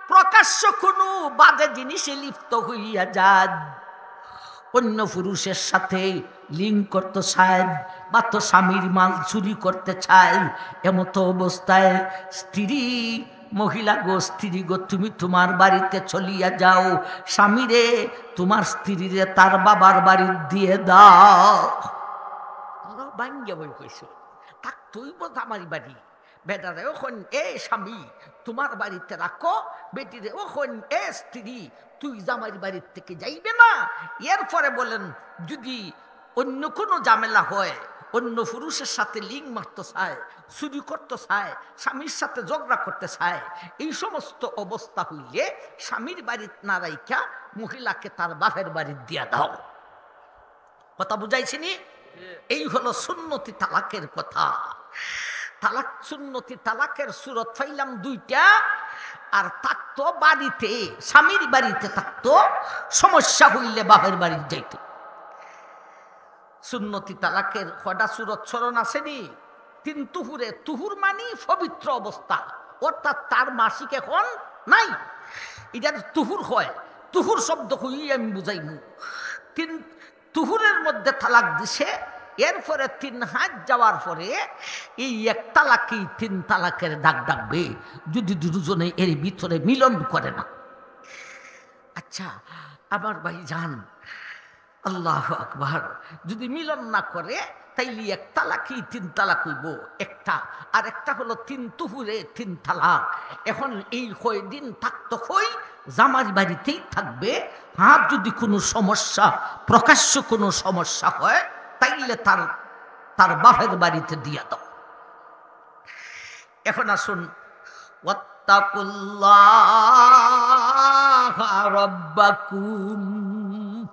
প্রকাশ্য কোনো বাজে জিনিসে লিপ্ত হইয়া যায়, অন্য পুরুষের সাথে লিঙ্ক করতে চায়, বা তো স্বামীর মাল চুরি করতে চায়, এমতো অবস্থায় স্ত্রী মহিলা গো, স্ত্রী গো, তুমি তোমার বাড়িতে চলিয়া যাও, স্বামীরে, তোমার স্ত্রীরে তার বাবার বাড়িত দিয়া দাও। বড় বাঙ্গা বই কইছো, থাকতো অইবো জামাইর বাড়ি। বেটারেও কইন, এ স্বামী, তোমার বাড়িতে রাখো, বেটিরেও কইন, এ স্ত্রী, তুই জামাইর বাড়ির থেকে যাইবে না। এরপরে বলেন, যদি অন্য কোনো ঝামেলা হয়, অন্য পুরুষের সাথে লিং মারতে চায়, চুরি করতে চায়, স্বামীর সাথে ঝগড়া করতে চায়, এই সমস্ত অবস্থা হইলে স্বামীর বাড়িত না রাইখা মহিলাকে তার বাপের বাড়িত দিয়া দাও। কথা বুঝাইছি নি? এই হলো সুন্নতি তালাকের কথা। তালাক, সুন্নতি তালাকের সুরত পাইলাম দুইটা। আর থাকতো বাড়িতে, স্বামীর বাড়িতে থাকতো, সমস্যা হইলে বাপের বাড়িত যাইতো। সুন্নতি তালাকের কয়টা সুরত স্মরণ আছে নি? তিন তুহুরে, তুহুর মানি পবিত্র অবস্থা, অর্থাৎ তার মাসিক এখন নাই। ইটার তুহুর হয়, তুহুর শব্দ কই আমি বুঝাইমু। তিন তুহুরের মধ্যে তালাক দিছে, এরপরে তিন হাত যাওয়ার পরে এই এক তালাকই তিন তালাকের ডাক ডাকবে, যদি দুজনে এর ভিতরে মিলন করে না। আচ্ছা, আমার ভাইজান, আল্লাহু আকবার, যদি মিলন না করে, তাইলে এক তালাকই তিন তালাক হইব। একটা, আর একটা হলো তিন তুহুরে তিন তালাক। এখন এই কয়দিন থাকতো কই, জামাইর বাড়িতেই থাকবে। হ্যাঁ, যদি কোনো সমস্যা, প্রকাশ্য কোনো সমস্যা হয়, তাইলে তার, তার বাপের বাড়িতে দিয়া দাও। এখন আসুন, "ওয়াত্তাকুল্লাহা রাব্বাকুম।"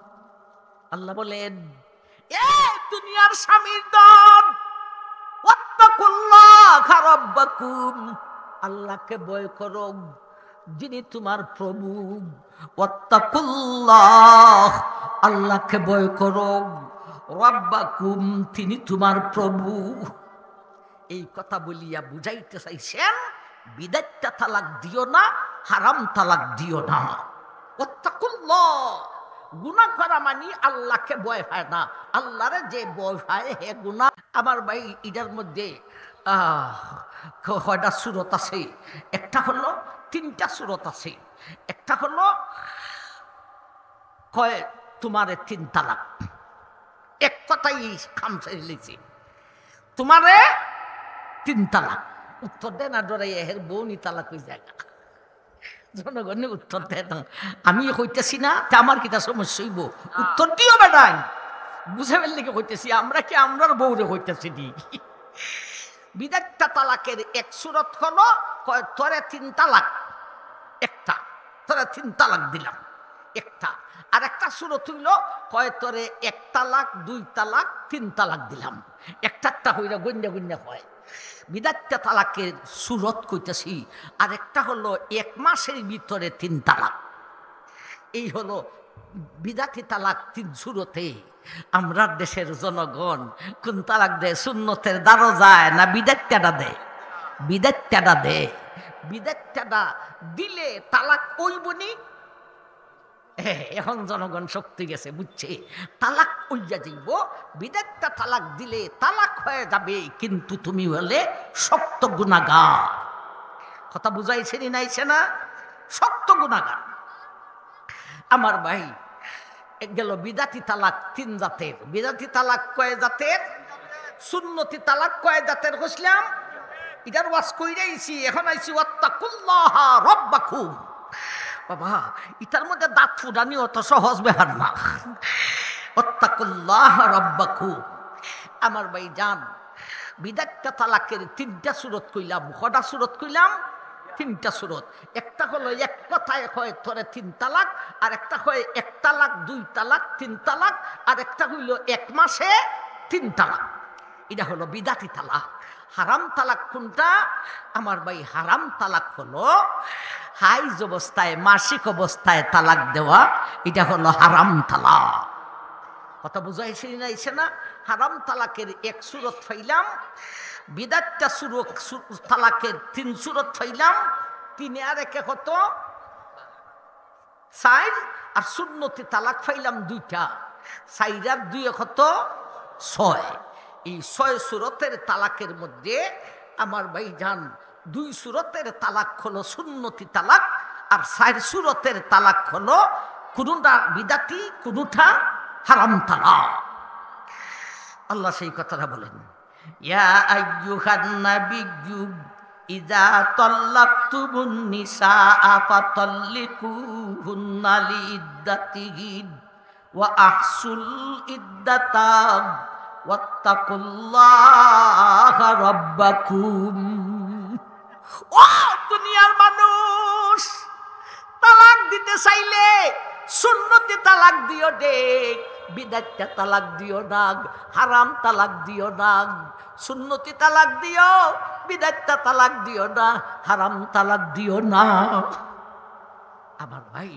আল্লাহ বলেন, এ দুনিয়ার স্বামীর দল, "ওয়াত্তাকুল্লাহা রাব্বাকুম।" আল্লাহকে ভয় করো, যিনি তোমার প্রভু। "ওয়াত্তাকুল্লাহ", আল্লাহকে ভয় করো। "রাব্বাকুম", তিনি তোমার প্রভু। এই কথা বলিয়া বুঝাইতে চাইছেন, বিদাতটা তালাক দিও না, হারাম তালাক দিও না। ওয়াত্তাকুল্লাহ, গুনাহ করা মানি আল্লাহকে ভয় পায় না। আল্লাহরে যে ভয় পায়, হে গুনাহ। আমার ভাই, ইটার মধ্যে, আহ, ক-, কয়টা সুরত আছে। একটা হলো, তিনটা সুরত আছে। একটা হলো, কয়, "তোমারে তিন তালাক।" এক কথাই খামসাই লিছি, "তোমারে তিন তালাক।" উত্তর দেয় না, ডরাই এহের বউনি তালাক হয়ে যায়। জনগণে উত্তর দেয় না, "আমি কইতেছি না, তে আমার কিতা সমস্যা হইব?" উত্তর দিও বেটাই, বুঝে ফেললে কি কইতেছি, আমরা কি আমরার বউরে কইতেছি নি? বিদাতটা তালাকের এক সুরত হলো, কয়, "তোরে তিন তালাক", একটা, "তোরে তিন তালাক দিলাম", একটা। আর একটা সুরত হইল, কয়, "তোরে এক তালাক, দুই তালাক, তিন তালাক দিলাম", একটা একটা হইলে গইন্যা গইন্যা হয়। বিদাতটা তালাকের সুরত কইতেছি, আর একটা হলো এক মাসের ভিতরে তিন তালাক। এই হলো বিদাতি তালাক তিন সুরতে। আমরার দেশের জনগণ কোন তালাক দেয়? সুন্নতের দ্বারও যায় না, বিদাতটা দেয়, বিদাতটা দেয়। বিদাতটা দিলে তালাক অইবনি। এ, এখন জনগণ শক্তি গেছে, বুঝছে? তালাক অইয়া যাইব। বিদাতটা তালাক দিলে তালাক হয়ে যাবে, কিন্তু তুমি হলে শক্ত গুনাগার। কথা বুঝাইছে নি, নাইছে না? শক্ত গুনাগার। আমার ভাই, এ গেল বিদাতি তালাক তিন জাতের। বিদাতি তালাক কয় জাতের? সুন্নতি তালাক কয় জাতের কইছিলাম? ইটার ওয়াজ কইরা আইছি, এখন আইছি, "ওয়াত্তাকুল্লাহা রাব্বাকুম।" বাবা, ইটার মধ্যে দাঁত ফুটানি অত সহজ ব্যাপার না। "ওয়াত্তাকুল্লাহা রাব্বাকুম।" আমার ভাই যান, বিদাতটা তালাকের তিনটা সুরত কইলাম। কটা সুরত কইলাম? তিনটা সুরত। একটা হলো এক কথায় কয়, "তোরে তিন তালাক", আর একটা কয়, "এক তালাক, দুই তালাক, তিন তালাক", আর একটা হইল, "এক মাসে তিন তালাক।" এটা হলো বিদাতি তালাক। হারাম তালাক কোনটা? আমার ভাই, হারাম তালাক হলো হাইজ অবস্থায়, মাসিক অবস্থায় তালাক দেওয়া, এটা হলো হারাম তালাক। কথা বুঝাইছে না, আইছে না? হারাম তালাকের এক সুরত পাইলাম, বিদাতটা সুরত, সু-, তালাকের তিন সুরত পাইলাম। তিনে আর একে কত? চাইর। আর সুন্নতি তালাক পাইলাম দুইটা, চাইর আর দুইয়ে কত? ছয়। এই ছয় সুরতের তালাকের মধ্যে আমার ভাই যান দুই সুরতের তালাক হলো সুন্নতি তালাক, আর চাইর সুরতের তালাক হলো কোনোটা বিদাতি, কোনোটা হারাম তালাক। আল্লাহ সেই কথাটা বলেন, ইয়া আইয়ুহান নাবিয়্যু ইযা তাল্লাকতুমুন নিসা ফাতাল্লিকুহুন্না লিইদ্দাতিহিন ওয়া আহসুল ইদ্দাতা ওয়াত্তাকুল্লাহা রাব্বাকুম। ও দুনিয়ার মানুষ, তালাক দিতে চাইলে সুন্নতি তালাক দিও রে, বিদাতিয়া তালাক দিও না, হারাম তালাক দিও না। সুন্নতি তালাক দিও, বিদাতিয়া তালাক দিও না, হারাম তালাক দিও না। আমার ভাই,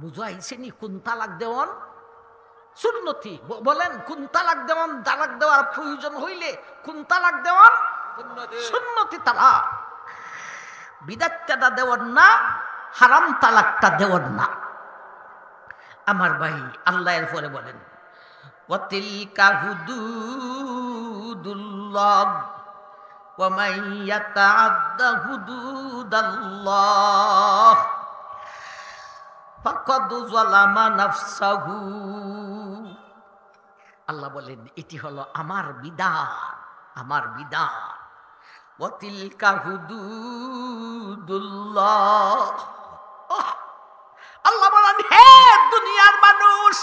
বুঝাইছেনি কোন তালাক দেওয়ান সুন্নতি? ব-, বলেন, কোন তালাক দেওয়ান, তালাক দেওয়ার প্রয়োজন হইলে কোন তালাক দেওয়ান সুন্নতি। সুন্নতি তালাক। বিদাতটা দেওয়ান না, হারাম তালাকটা দেওয়ান না। আমার ভাই, আল্লাহ এরপরে বলেন, ওয়াতিলকা হুদুদুল্লাহ, ওয়া মান ইয়াতাআদ্দা হুদুদাল্লাহ ফাকাদ যালামা নাফসাহু। আল্লাহ বলেন, এটি হলো আমার বিধান, আমার বিধান। ওয়াতিলকা হুদুদুল্লাহ। আল্লাহ বলেন, হে দুনিয়ার মানুষ,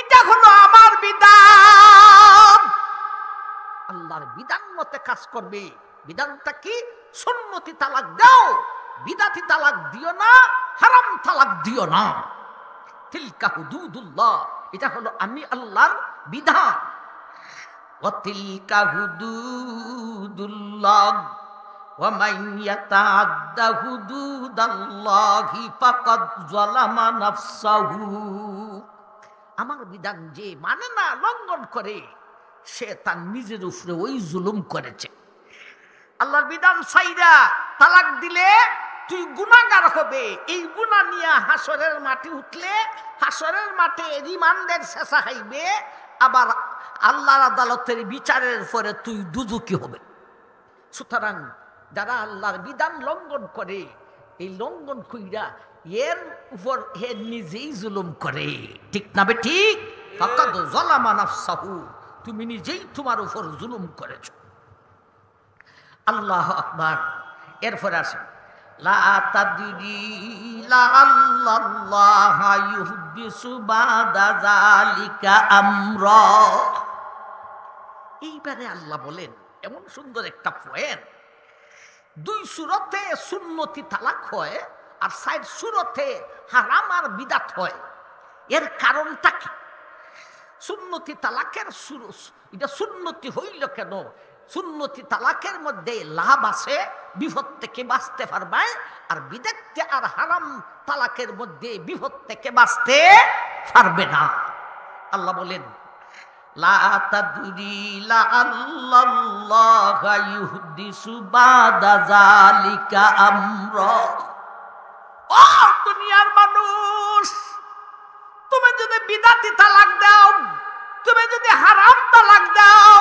এটা হলো আমার বিধান। আল্লাহর বিধান মতে কাজ করবে। বিধানটা কি? সুন্নতি তালাক দাও, বিদাতি তালাক দিও না, হারাম তালাক দিও না। তিলকা হুদুদুল্লাহ, এটা হলো আমি আল্লাহর বিধান। ওয়া তিলকা হুদুদুল্লাহ, ওয়া মান ইয়াতাআদ্দা হুদুদাল্লাহি ফাকাদ যালামা নাফসাহু। আমার বিধান যে মানে না, লঙ্ঘন করে, সে তার নিজের উপরে ওই জুলুম করেছে। আল্লাহর বিধান ছাইরা তালাক দিলে তুই গুনাহগার হবে। এই গুনাহ নিয়া হাশরের মাঠে উঠলে, হাশরের মাঠে রিমান্ডের ছেঁচা খাইবে, আবার আল্লাহর আদালতের বিচারের পরে তুই দুজুকি হবে। সুতরাং যারা আল্লাহর বিধান লঙ্ঘন করে, এই লঙ্ঘন কইরা এর উপর হে নিজেই জুলুম করে, ঠিক না বেঠিক? ফাকাদ যালামা নাফসাহু, তুমি নিজেই তোমার উপর জুলুম করেছো। আল্লাহু আকবার। এরপরে আসে, লা তাদরি লাআল্লাল্লাহা ইউহদিসু বা'দা যালিকা আমরা। এইবারে আল্লাহ বলেন, এমন সুন্দর একটা পয়েন্ট, দুই সুরতে সুন্নতি তালাক হয় আর চাইর সুরতে হারাম আর বিদাত হয়। এর কারণটা কি? সুন্নতি তালাকের সুর, এটা সুন্নতি হইল কেন? সুন্নতি তালাকের মধ্যে লাভ আছে, বিপদ থেকে বাঁচতে পারবায়, আর বিদাত আর হারাম তালাকের মধ্যে বিপদ থেকে বাঁচতে পারবে না। আল্লাহ বলেন, লা তাদরি লাআল্লাল্লাহা ইউহদিসু বা'দা যালিকা আমরা। ও দুনিয়ার মানুষ, তুমি যদি বিদাতি তালাক দাও, তুমি যদি হারাম তালাক দাও,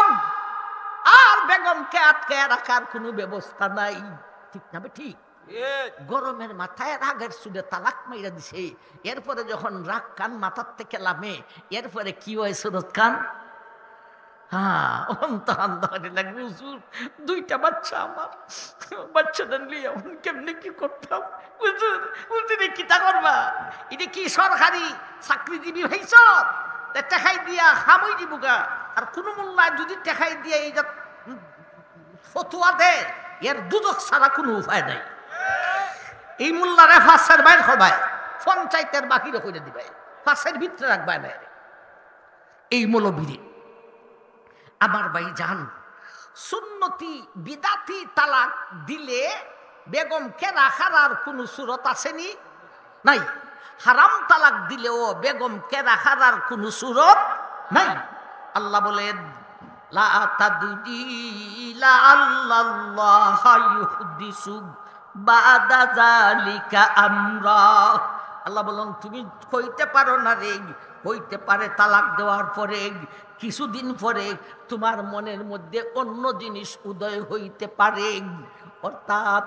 আর বেগমকে আটকে রাখার কোনো ব্যবস্থা নাই, ঠিক না বেঠিক? গরমের মাথায় রাগের সুরে তালাক মাইরা দিছে, এরপরে যখন রাগ কান মাথার থেকে লামে, এরপরে কি হয় সুরত খান? হ্যাঁ, অন্ত আন্দা লাগে, হুজুর, দুইটা বাচ্চা আমার, বাচ্চাদের নিয়ে এখন কেমনে কি করতাম? হুজুর, হুজুরে কিতা করবা? এটা কি সরকারি চাকরিজীবী হইছ? তে টেকাই দিয়া হামই দিবুগা। আর কোনো মোল্লা যদি টেকাই দিয়া এই জাত ফতুয়া দেয়, এর দুজক ছাড়া কোনো উপায় নাই। এই মোল্লারে ফাঁসের বাইর করবায়, পঞ্চায়েতের বাহিরে করে দিবায়, ফাঁসের ভিতরে রাখবায় না এরে। এই মৌলবীরে। আমার ভাইজান, সুন্নতি বিদাতি তালাক দিলে বেগমকে রাখার আর কোনো সুরত আছেনি? নাই। হারাম তালাক দিলেও বেগমকে রাখার আর কোনো সুরত নাই। আল্লাহ বলেন, লা তাদরি লাআল্লাল্লাহা ইউহদিসু বা'দা যালিকা আমরা। আল্লাহ বলেন, তুমি কইতে পারো না রে, হইতে পারে তালাক দেওয়ার পরে কিছুদিন পরে তোমার মনের মধ্যে অন্য জিনিস উদয় হইতে পারে। অর্থাৎ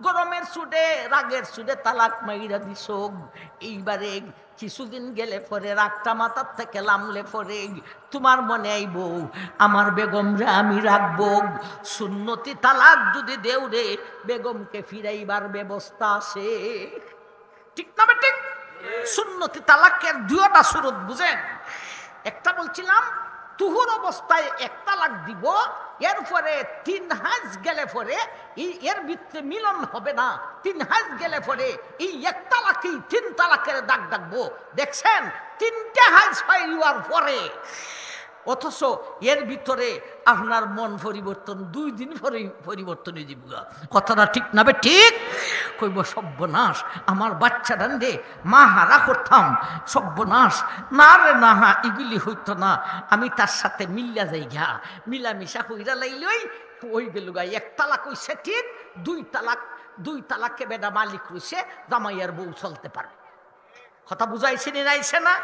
গরমের সুদে, রাগের সুদে তালাক মাইরা দিছো। এইবারে কিছুদিন গেলে পরে, রাগটা মাথার থেকে লামলে পরে তোমার মনে আইবো, আমার বেগমরে আমি রাখবো। সুন্নতি তালাক যদি দেও রে, বেগমকে ফিরাইবার ব্যবস্থা আছে। ঠিক না বেঠিক? সুন্নতি তালাকের দুইটা সুরত বুঝেন। একটা বলছিলাম, তুহুর অবস্থায় এক তালাক দিব, এরপরে তিন হাইজ গেলে পরে, এই, এর ভিতরে মিলন হবে না। তিন হাইজ গেলে পরে এই এক তালাকেই তিন তালাকের দাগ ডাকবো। দেখছেন, তিনটা হাইজ হওয়ার পরে, অথচ এর ভিতরে আপনার মন পরিবর্তন, দুই দিন পরে পরিবর্তন হয়ে যাবো গা। কথাটা ঠিক না বেঠিক? কইব, "সর্বনাশ, আমার বাচ্চাটারে মা হারা করতাম, সর্বনাশ।" না রে না, হা, ইগুলি হইতো না। আমি তার সাথে মিল্লা যাই গা, মিলামিশা কইরা লাইলই, ওই গেল গা, এক তালাক হইছে ঠিক, দুই তালাক, দুই তালাকে বেটা মালিক রইছে, জামাই আর বউ চলতে পারে। কথা বুঝাইছে নি, নাইছে না?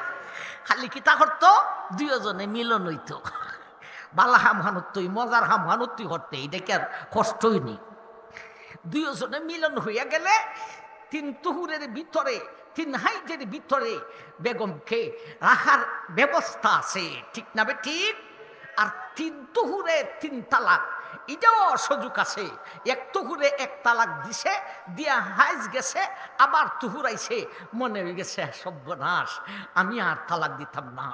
খালি কিতা করতো, দুইজনে মিলন হইতো। বালা হামহানুত্তই, মজার হামহানুত্তই করতে, এটা কি আর কষ্টই নি? দুইজনে মিলন হইয়া গেলে তিন তুহুরের ভিতরে, তিন হাইজের ভিতরে বেগমকে রাখার ব্যবস্থা আছে, ঠিক না বেঠিক? আর তিন তুহুরে তিন তালাক, এটাও সুযোগ আছে। এক তুহুরে এক তালাক দিছে, দিয়া হাইজ গেছে, আবার তুহুর আইছে, মনে হয়ে গেছে, "সর্বনাশ, আমি আর তালাক দিতাম না,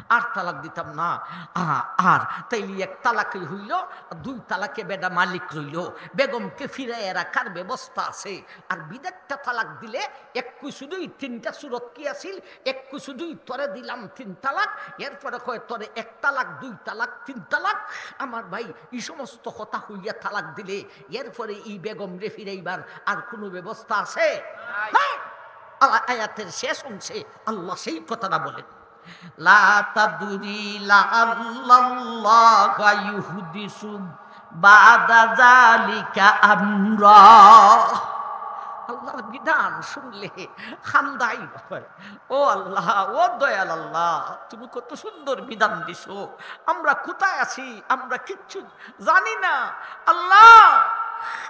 আর তালাক দিতাম না।" আ-, আর তাইলে এক তালাকই হইল, দুই তালাকে বেটা মালিক রইল, বেগমকে ফিরাইয়া রাখার ব্যবস্থা আছে। আর বিদেট্টা তালাক দিলে এক কুসুদই তিনটা সুরত কি আছিল, এক কুসুদই তোরে দিলাম তিন তালাক, এরপরে কয় তোরে এক তালাক, দুই তালাক, তিন তালাক। আমার ভাই, এই সমস্ত কথা হইয়া তালাক দিলে এরপরে এই বেগমরে ফিরাইবার আর কোনো ব্যবস্থা আছে? নাই। আ-, আয়াতের শেষ অংশে আল্লাহ সেই কথাটা বলেন, "লা তাদরি লাআল্লাল্লাহা ইউহদিসু বা'দা যালিকা আমরা।" আল্লাহর বিধান শুনলে খান্দাই হয়। ও আল্লাহ, ও দয়াল আল্লাহ, তুমি কত সুন্দর বিধান দিছো। আমরা কোথায় আছি? আমরা কিচ্ছু জানি না। আল্লাহ,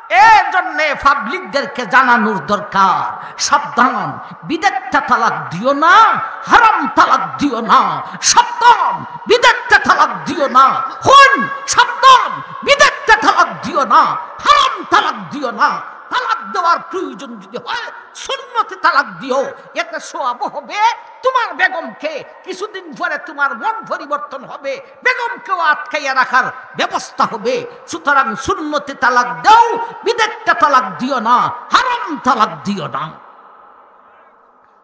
এর জন্যে পাবলিকদেরকে জানানোর দরকার, সাবধান, বিদেট্টা তালাক দিও না, হারাম তালাক দিও না। সাবধান, বিদেট্টা তালাক দিও না। হুন, সাবধান, বিদেট্টা তালাক দিও না, হারাম তালাক দিও না। তালাক দেওয়ার প্রয়োজন যদি হয়, সুন্নতি তালাক দিও, এতে সওয়াব হবে। তোমার বেগমকে কিছুদিন পরে তোমার মন পরিবর্তন হবে, বেগমকেও আটকাইয়া রাখার ব্যবস্থা হবে। সুতরাং সুন্নতি তালাক দাও, বিদেট্টা তালাক দিও না, হারাম তালাক দিও না।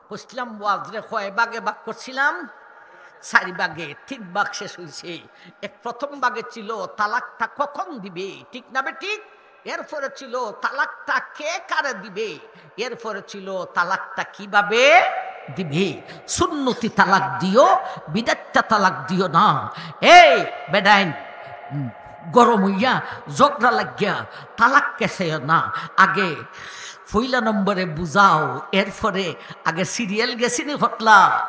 বুঝলাম, ওয়াজরে কয় ভাগে ভাগ করছিলাম, চারি ভাগে তিন ভাগ শেষ হইছে। এক প্রথম ভাগে ছিল তালাকটা কখন দিবে, ঠিক না বেঠিক? এরপরে ছিল তালাকটা কে কারে দিবে, এরপরে ছিল তালাকটা কিভাবে দিবে। সুন্নতি তালাক দিও, বিদেট্টা তালাক দিও না। এই বেডাইন, উম, গরম হইয়া ঝগড়া লাগিয়া তালাক কেসে না। আগে পয়লা নম্বরে বুঝাও, এরপরে আগে সিরিয়াল গেছিনি ঘটলা।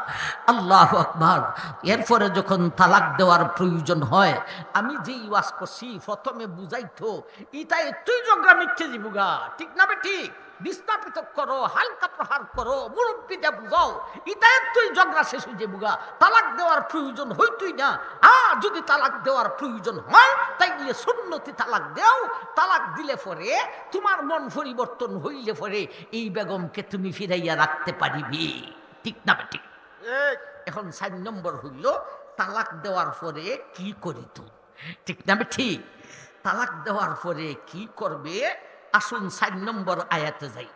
আল্লাহু আকবার। এরপরে যখন তালাক দেওয়ার প্রয়োজন হয়, আমি যেই ওয়াজ করছি, প্রথমে বুঝাইতো, ইতা এতই ঝগড়া মিটতে যাইবো গা, ঠিক না বেঠিক? বিছনা পৃথক করো, হালকা প্রহার করো, মুরব্বিদে বুঝাও, ইতা এতই ঝগড়া শেষ হয়ে যাইবো গা। তালাক দেওয়ার প্রয়োজন হইতই না। আর যদি তালাক দেওয়ার প্রয়োজন হয়, তাইলে সুন্নতি তালাক দেও। তালাক দিলে পরে তোমার মন পরিবর্তন হইলে পরে এই বেগমকে তুমি ফিরাইয়া রাখতে পারিবে, ঠিক না বেঠিক? ঠিক। এখন চার নম্বর হইল, তালাক দেওয়ার পরে কি করিত, ঠিক না বেঠিক? তালাক দেওয়ার পরে কি করবে? আসুন চার নম্বর আয়াতে যাই।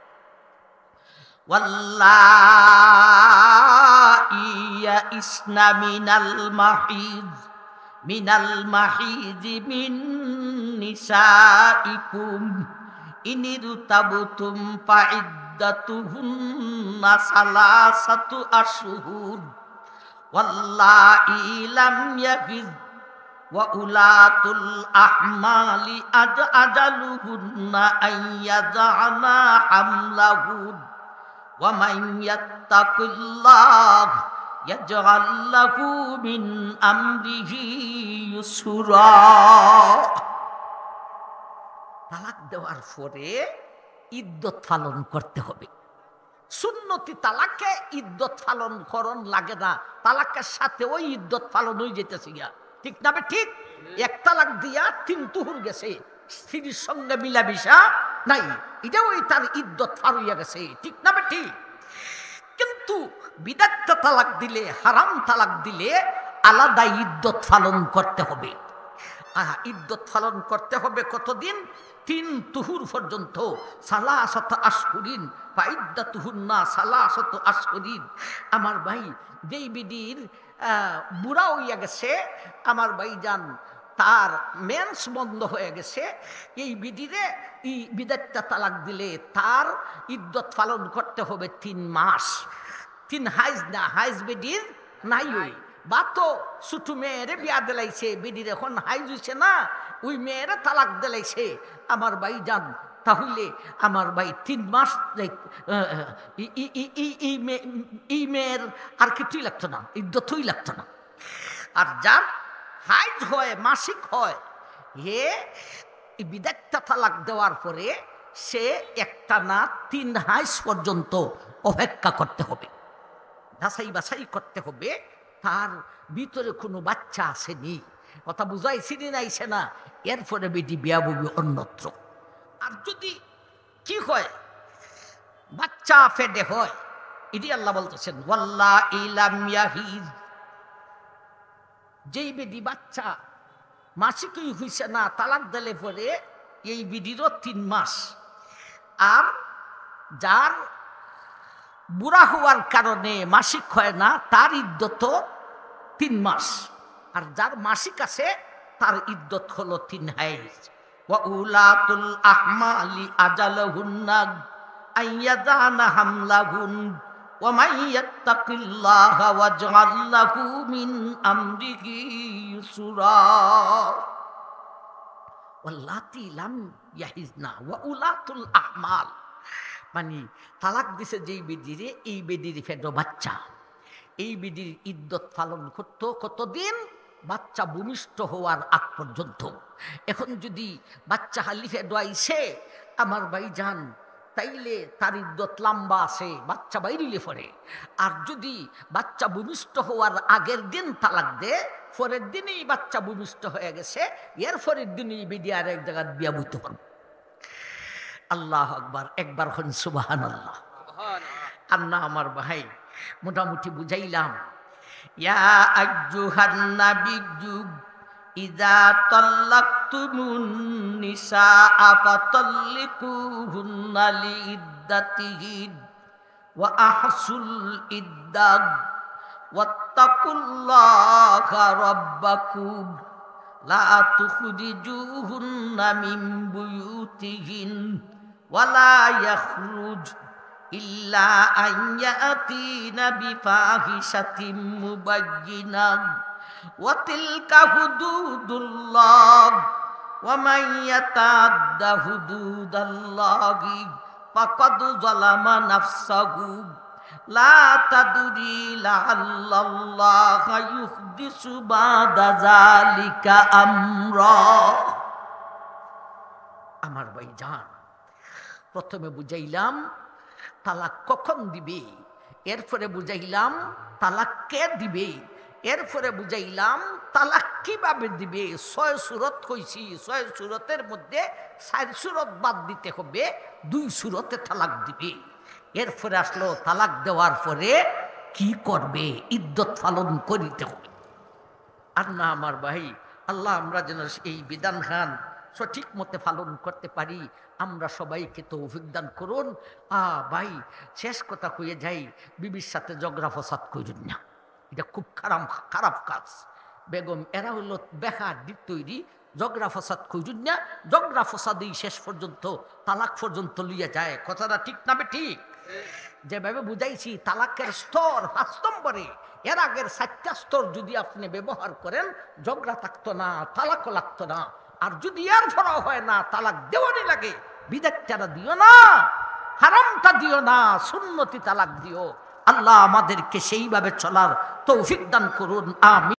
واللائي يئسن من المحيض، من المحيض من نسائكم إن ارتبتم فعدتهن ثلاثة أشهر واللائي لم يحضن وأولاة الأحمال أج-، أجلهن أن يضعن حملهن ومن يتق الله يجعل له من أمره يسرا। তালাক দেওয়ার পরে ইদ্দত পালন করতে হবে। সুন্নতি তালাকে ইদ্দত পালন করন লাগে না, তালাকের সাথে ওই ইদ্দত পালন হয়ে যেতেছে গিয়া, ঠিক না বে ঠিক? এক তালাক দিয়া তিন তুহুর গেছে, স্ত্রীর সঙ্গে মিলামিশা নাই, এটাও ওই তার ইদ্দত পার হইয়া গেছে, ঠিক না বে ঠিক? কিন্তু বিদাত্তা তালাক দিলে, হারাম তালাক দিলে আলাদা ইদ্দত পালন করতে হবে। আহ, ইদ্দত পালন করতে হবে কতদিন? তিন তুহুর পর্যন্ত। সালাসাত আশহুরিন, ফাইদ্দাতুহুন্না সালাসাত আশহুরিন। আমার ভাই, যেই বিডির আহ, বুড়া হইয়া গেছে, আমার ভাইজান, তার মেন্স বন্ধ হয়ে গেছে, এই বিডিরে, এই বিদাত্তা তালাক দিলে তার ইদ্দত পালন করতে হবে তিন মাস। তিন হাইজ না, হাইজ বিডির নাই। ওই বা তো ছোট মেয়েরে বিয়া দিলাইছে, বিডির এখন হাইজ হইছে না, ওই মেয়েরে তালাক দিলাইছে। আমার ভাইজান, তাহলে আমার ভাই তিন মাস যাই, আহ, আহ, ই, ই, ই, ই, ই মে-, ই মেয়ের আর কিছুই লাগতো না, ইদ্দতই লাগতো না। আর যার হাইজ হয়, মাসিক হয়, হে এই বিদাত্তা তালাক দেওয়ার পরে সে একটানা তিন হাইজ পর্যন্ত অপেক্ষা করতে হবে, যাচাই বাছাই করতে হবে তার ভিতরে কোনো বাচ্চা আসেনি, কথা বুঝাইছি নি, নাইছে না, এরপরে বেটি বিয়া বইবে অন্যত্র। আর যদি কি হয়, বাচ্চা ফেডে হয়, এটি আল্লাহ বলতেছেন, "ওয়াল্লাতি লাম ইয়াহিজ", যেই বেটি বাচ্চা মাসিকই হইছে না, তালাক দিলে পরে এই বিডিরও তিন মাস। আর যার বুড়া হওয়ার কারণে মাসিক হয় না, তার ইদ্দত তিন মাস। আর যার মাসিক আছে, তার ইদ্দত হলো তিন হাইজ। وأولاة الأحمال أجلهن أن يضعن حملهن ومن يتق الله يجعل له من أمره يسرا। واللاتي لم يحضن وأولاة الأحمال, মানে, তালাক দিছে যেই বেডিরে, এই বেডির ফেডো বাচ্চা, এই বেডির ইদ্দত পালন করতো কতদিন? বাচ্চা ভূমিষ্ঠ হওয়ার আগ পর্যন্ত। এখন যদি বাচ্চা হালি ফেডো আইছে, আমার ভাইজান, তাইলে তার ইদ্দত লম্বা আছে, বাচ্চা বাইরিলে পরে। আর যদি বাচ্চা ভূমিষ্ঠ হওয়ার আগের দিন তালাক দে, পরের দিনই বাচ্চা ভূমিষ্ঠ হয়ে গেছে, এর পরের দিনই বিডি আর এক জায়গায় বিয়া বইতে পারবো। আল্লাহু আকবার, একবার হন সুবহানাল্লাহ। আর না আমার ভাই, মোটামুটি বুঝাইলাম। يا أيها النبي إذا طلقتم النساء فطلقوهن لعدتهن وأحصوا العدة واتقوا الله ربكم لا تخرجوهن من بيوتهن ولا يخرجن إلا أن يأتين بفاحشة مبينة وتلك حدود الله ومن يتعد حدود الله فقد ظلم نفسه لا تدري لعل الله يحدث بعد ذلك أمرا। আমার ভাইজান, প্রথমে বুঝাইলাম তালাক কখন দিবে, এরপরে বুঝাইলাম তালাক কে দিবে, এরপরে বুঝাইলাম তালাক কিভাবে দিবে। ছয় সুরত কইছি, ছয় সুরতের মধ্যে চার সুরত বাদ দিতে হবে, দুই সুরতে তালাক দিবে। এরপরে আসলো তালাক দেওয়ার পরে কি করবে, ইদ্দত পালন করিতে হবে। আর না আমার ভাই, আল্লাহ আমরা যেন এই বিধান খান সঠিক মতে পালন করতে পারি, আমরা সবাইকে তৌফিক দান করুন। আ ভাই, শেষ কথা কইয়া যাই, বিবির সাথে ঝগড়া ফসাদ কইরুন না, এটা খুব খারাপ, খারাপ কাজ। বেগম এরা হলো বেকার দ্বীপ তৈরি, ঝগড়া ফসাদ কইরুন না, ঝগড়া ফসাদেই শেষ পর্যন্ত তালাক পর্যন্ত লইয়া যায়। কথাটা ঠিক না বে ঠিক? যেভাবে বুঝাইছি, তালাকের স্তর পাঁচ নম্বরে, এর আগের চারটা স্তর যদি আপনি ব্যবহার করেন, ঝগড়া থাকতো না, তালাকও লাগতো না। আর যদি এর পরও হয় না, তালাক দেওয়ানি লাগে, বিদাতটা দিও না, হারামটা দিও না, সুন্নতি তালাক দিও। আল্লাহ আমাদেরকে সেইভাবে চলার তৌফিক দান করুন, আমিন।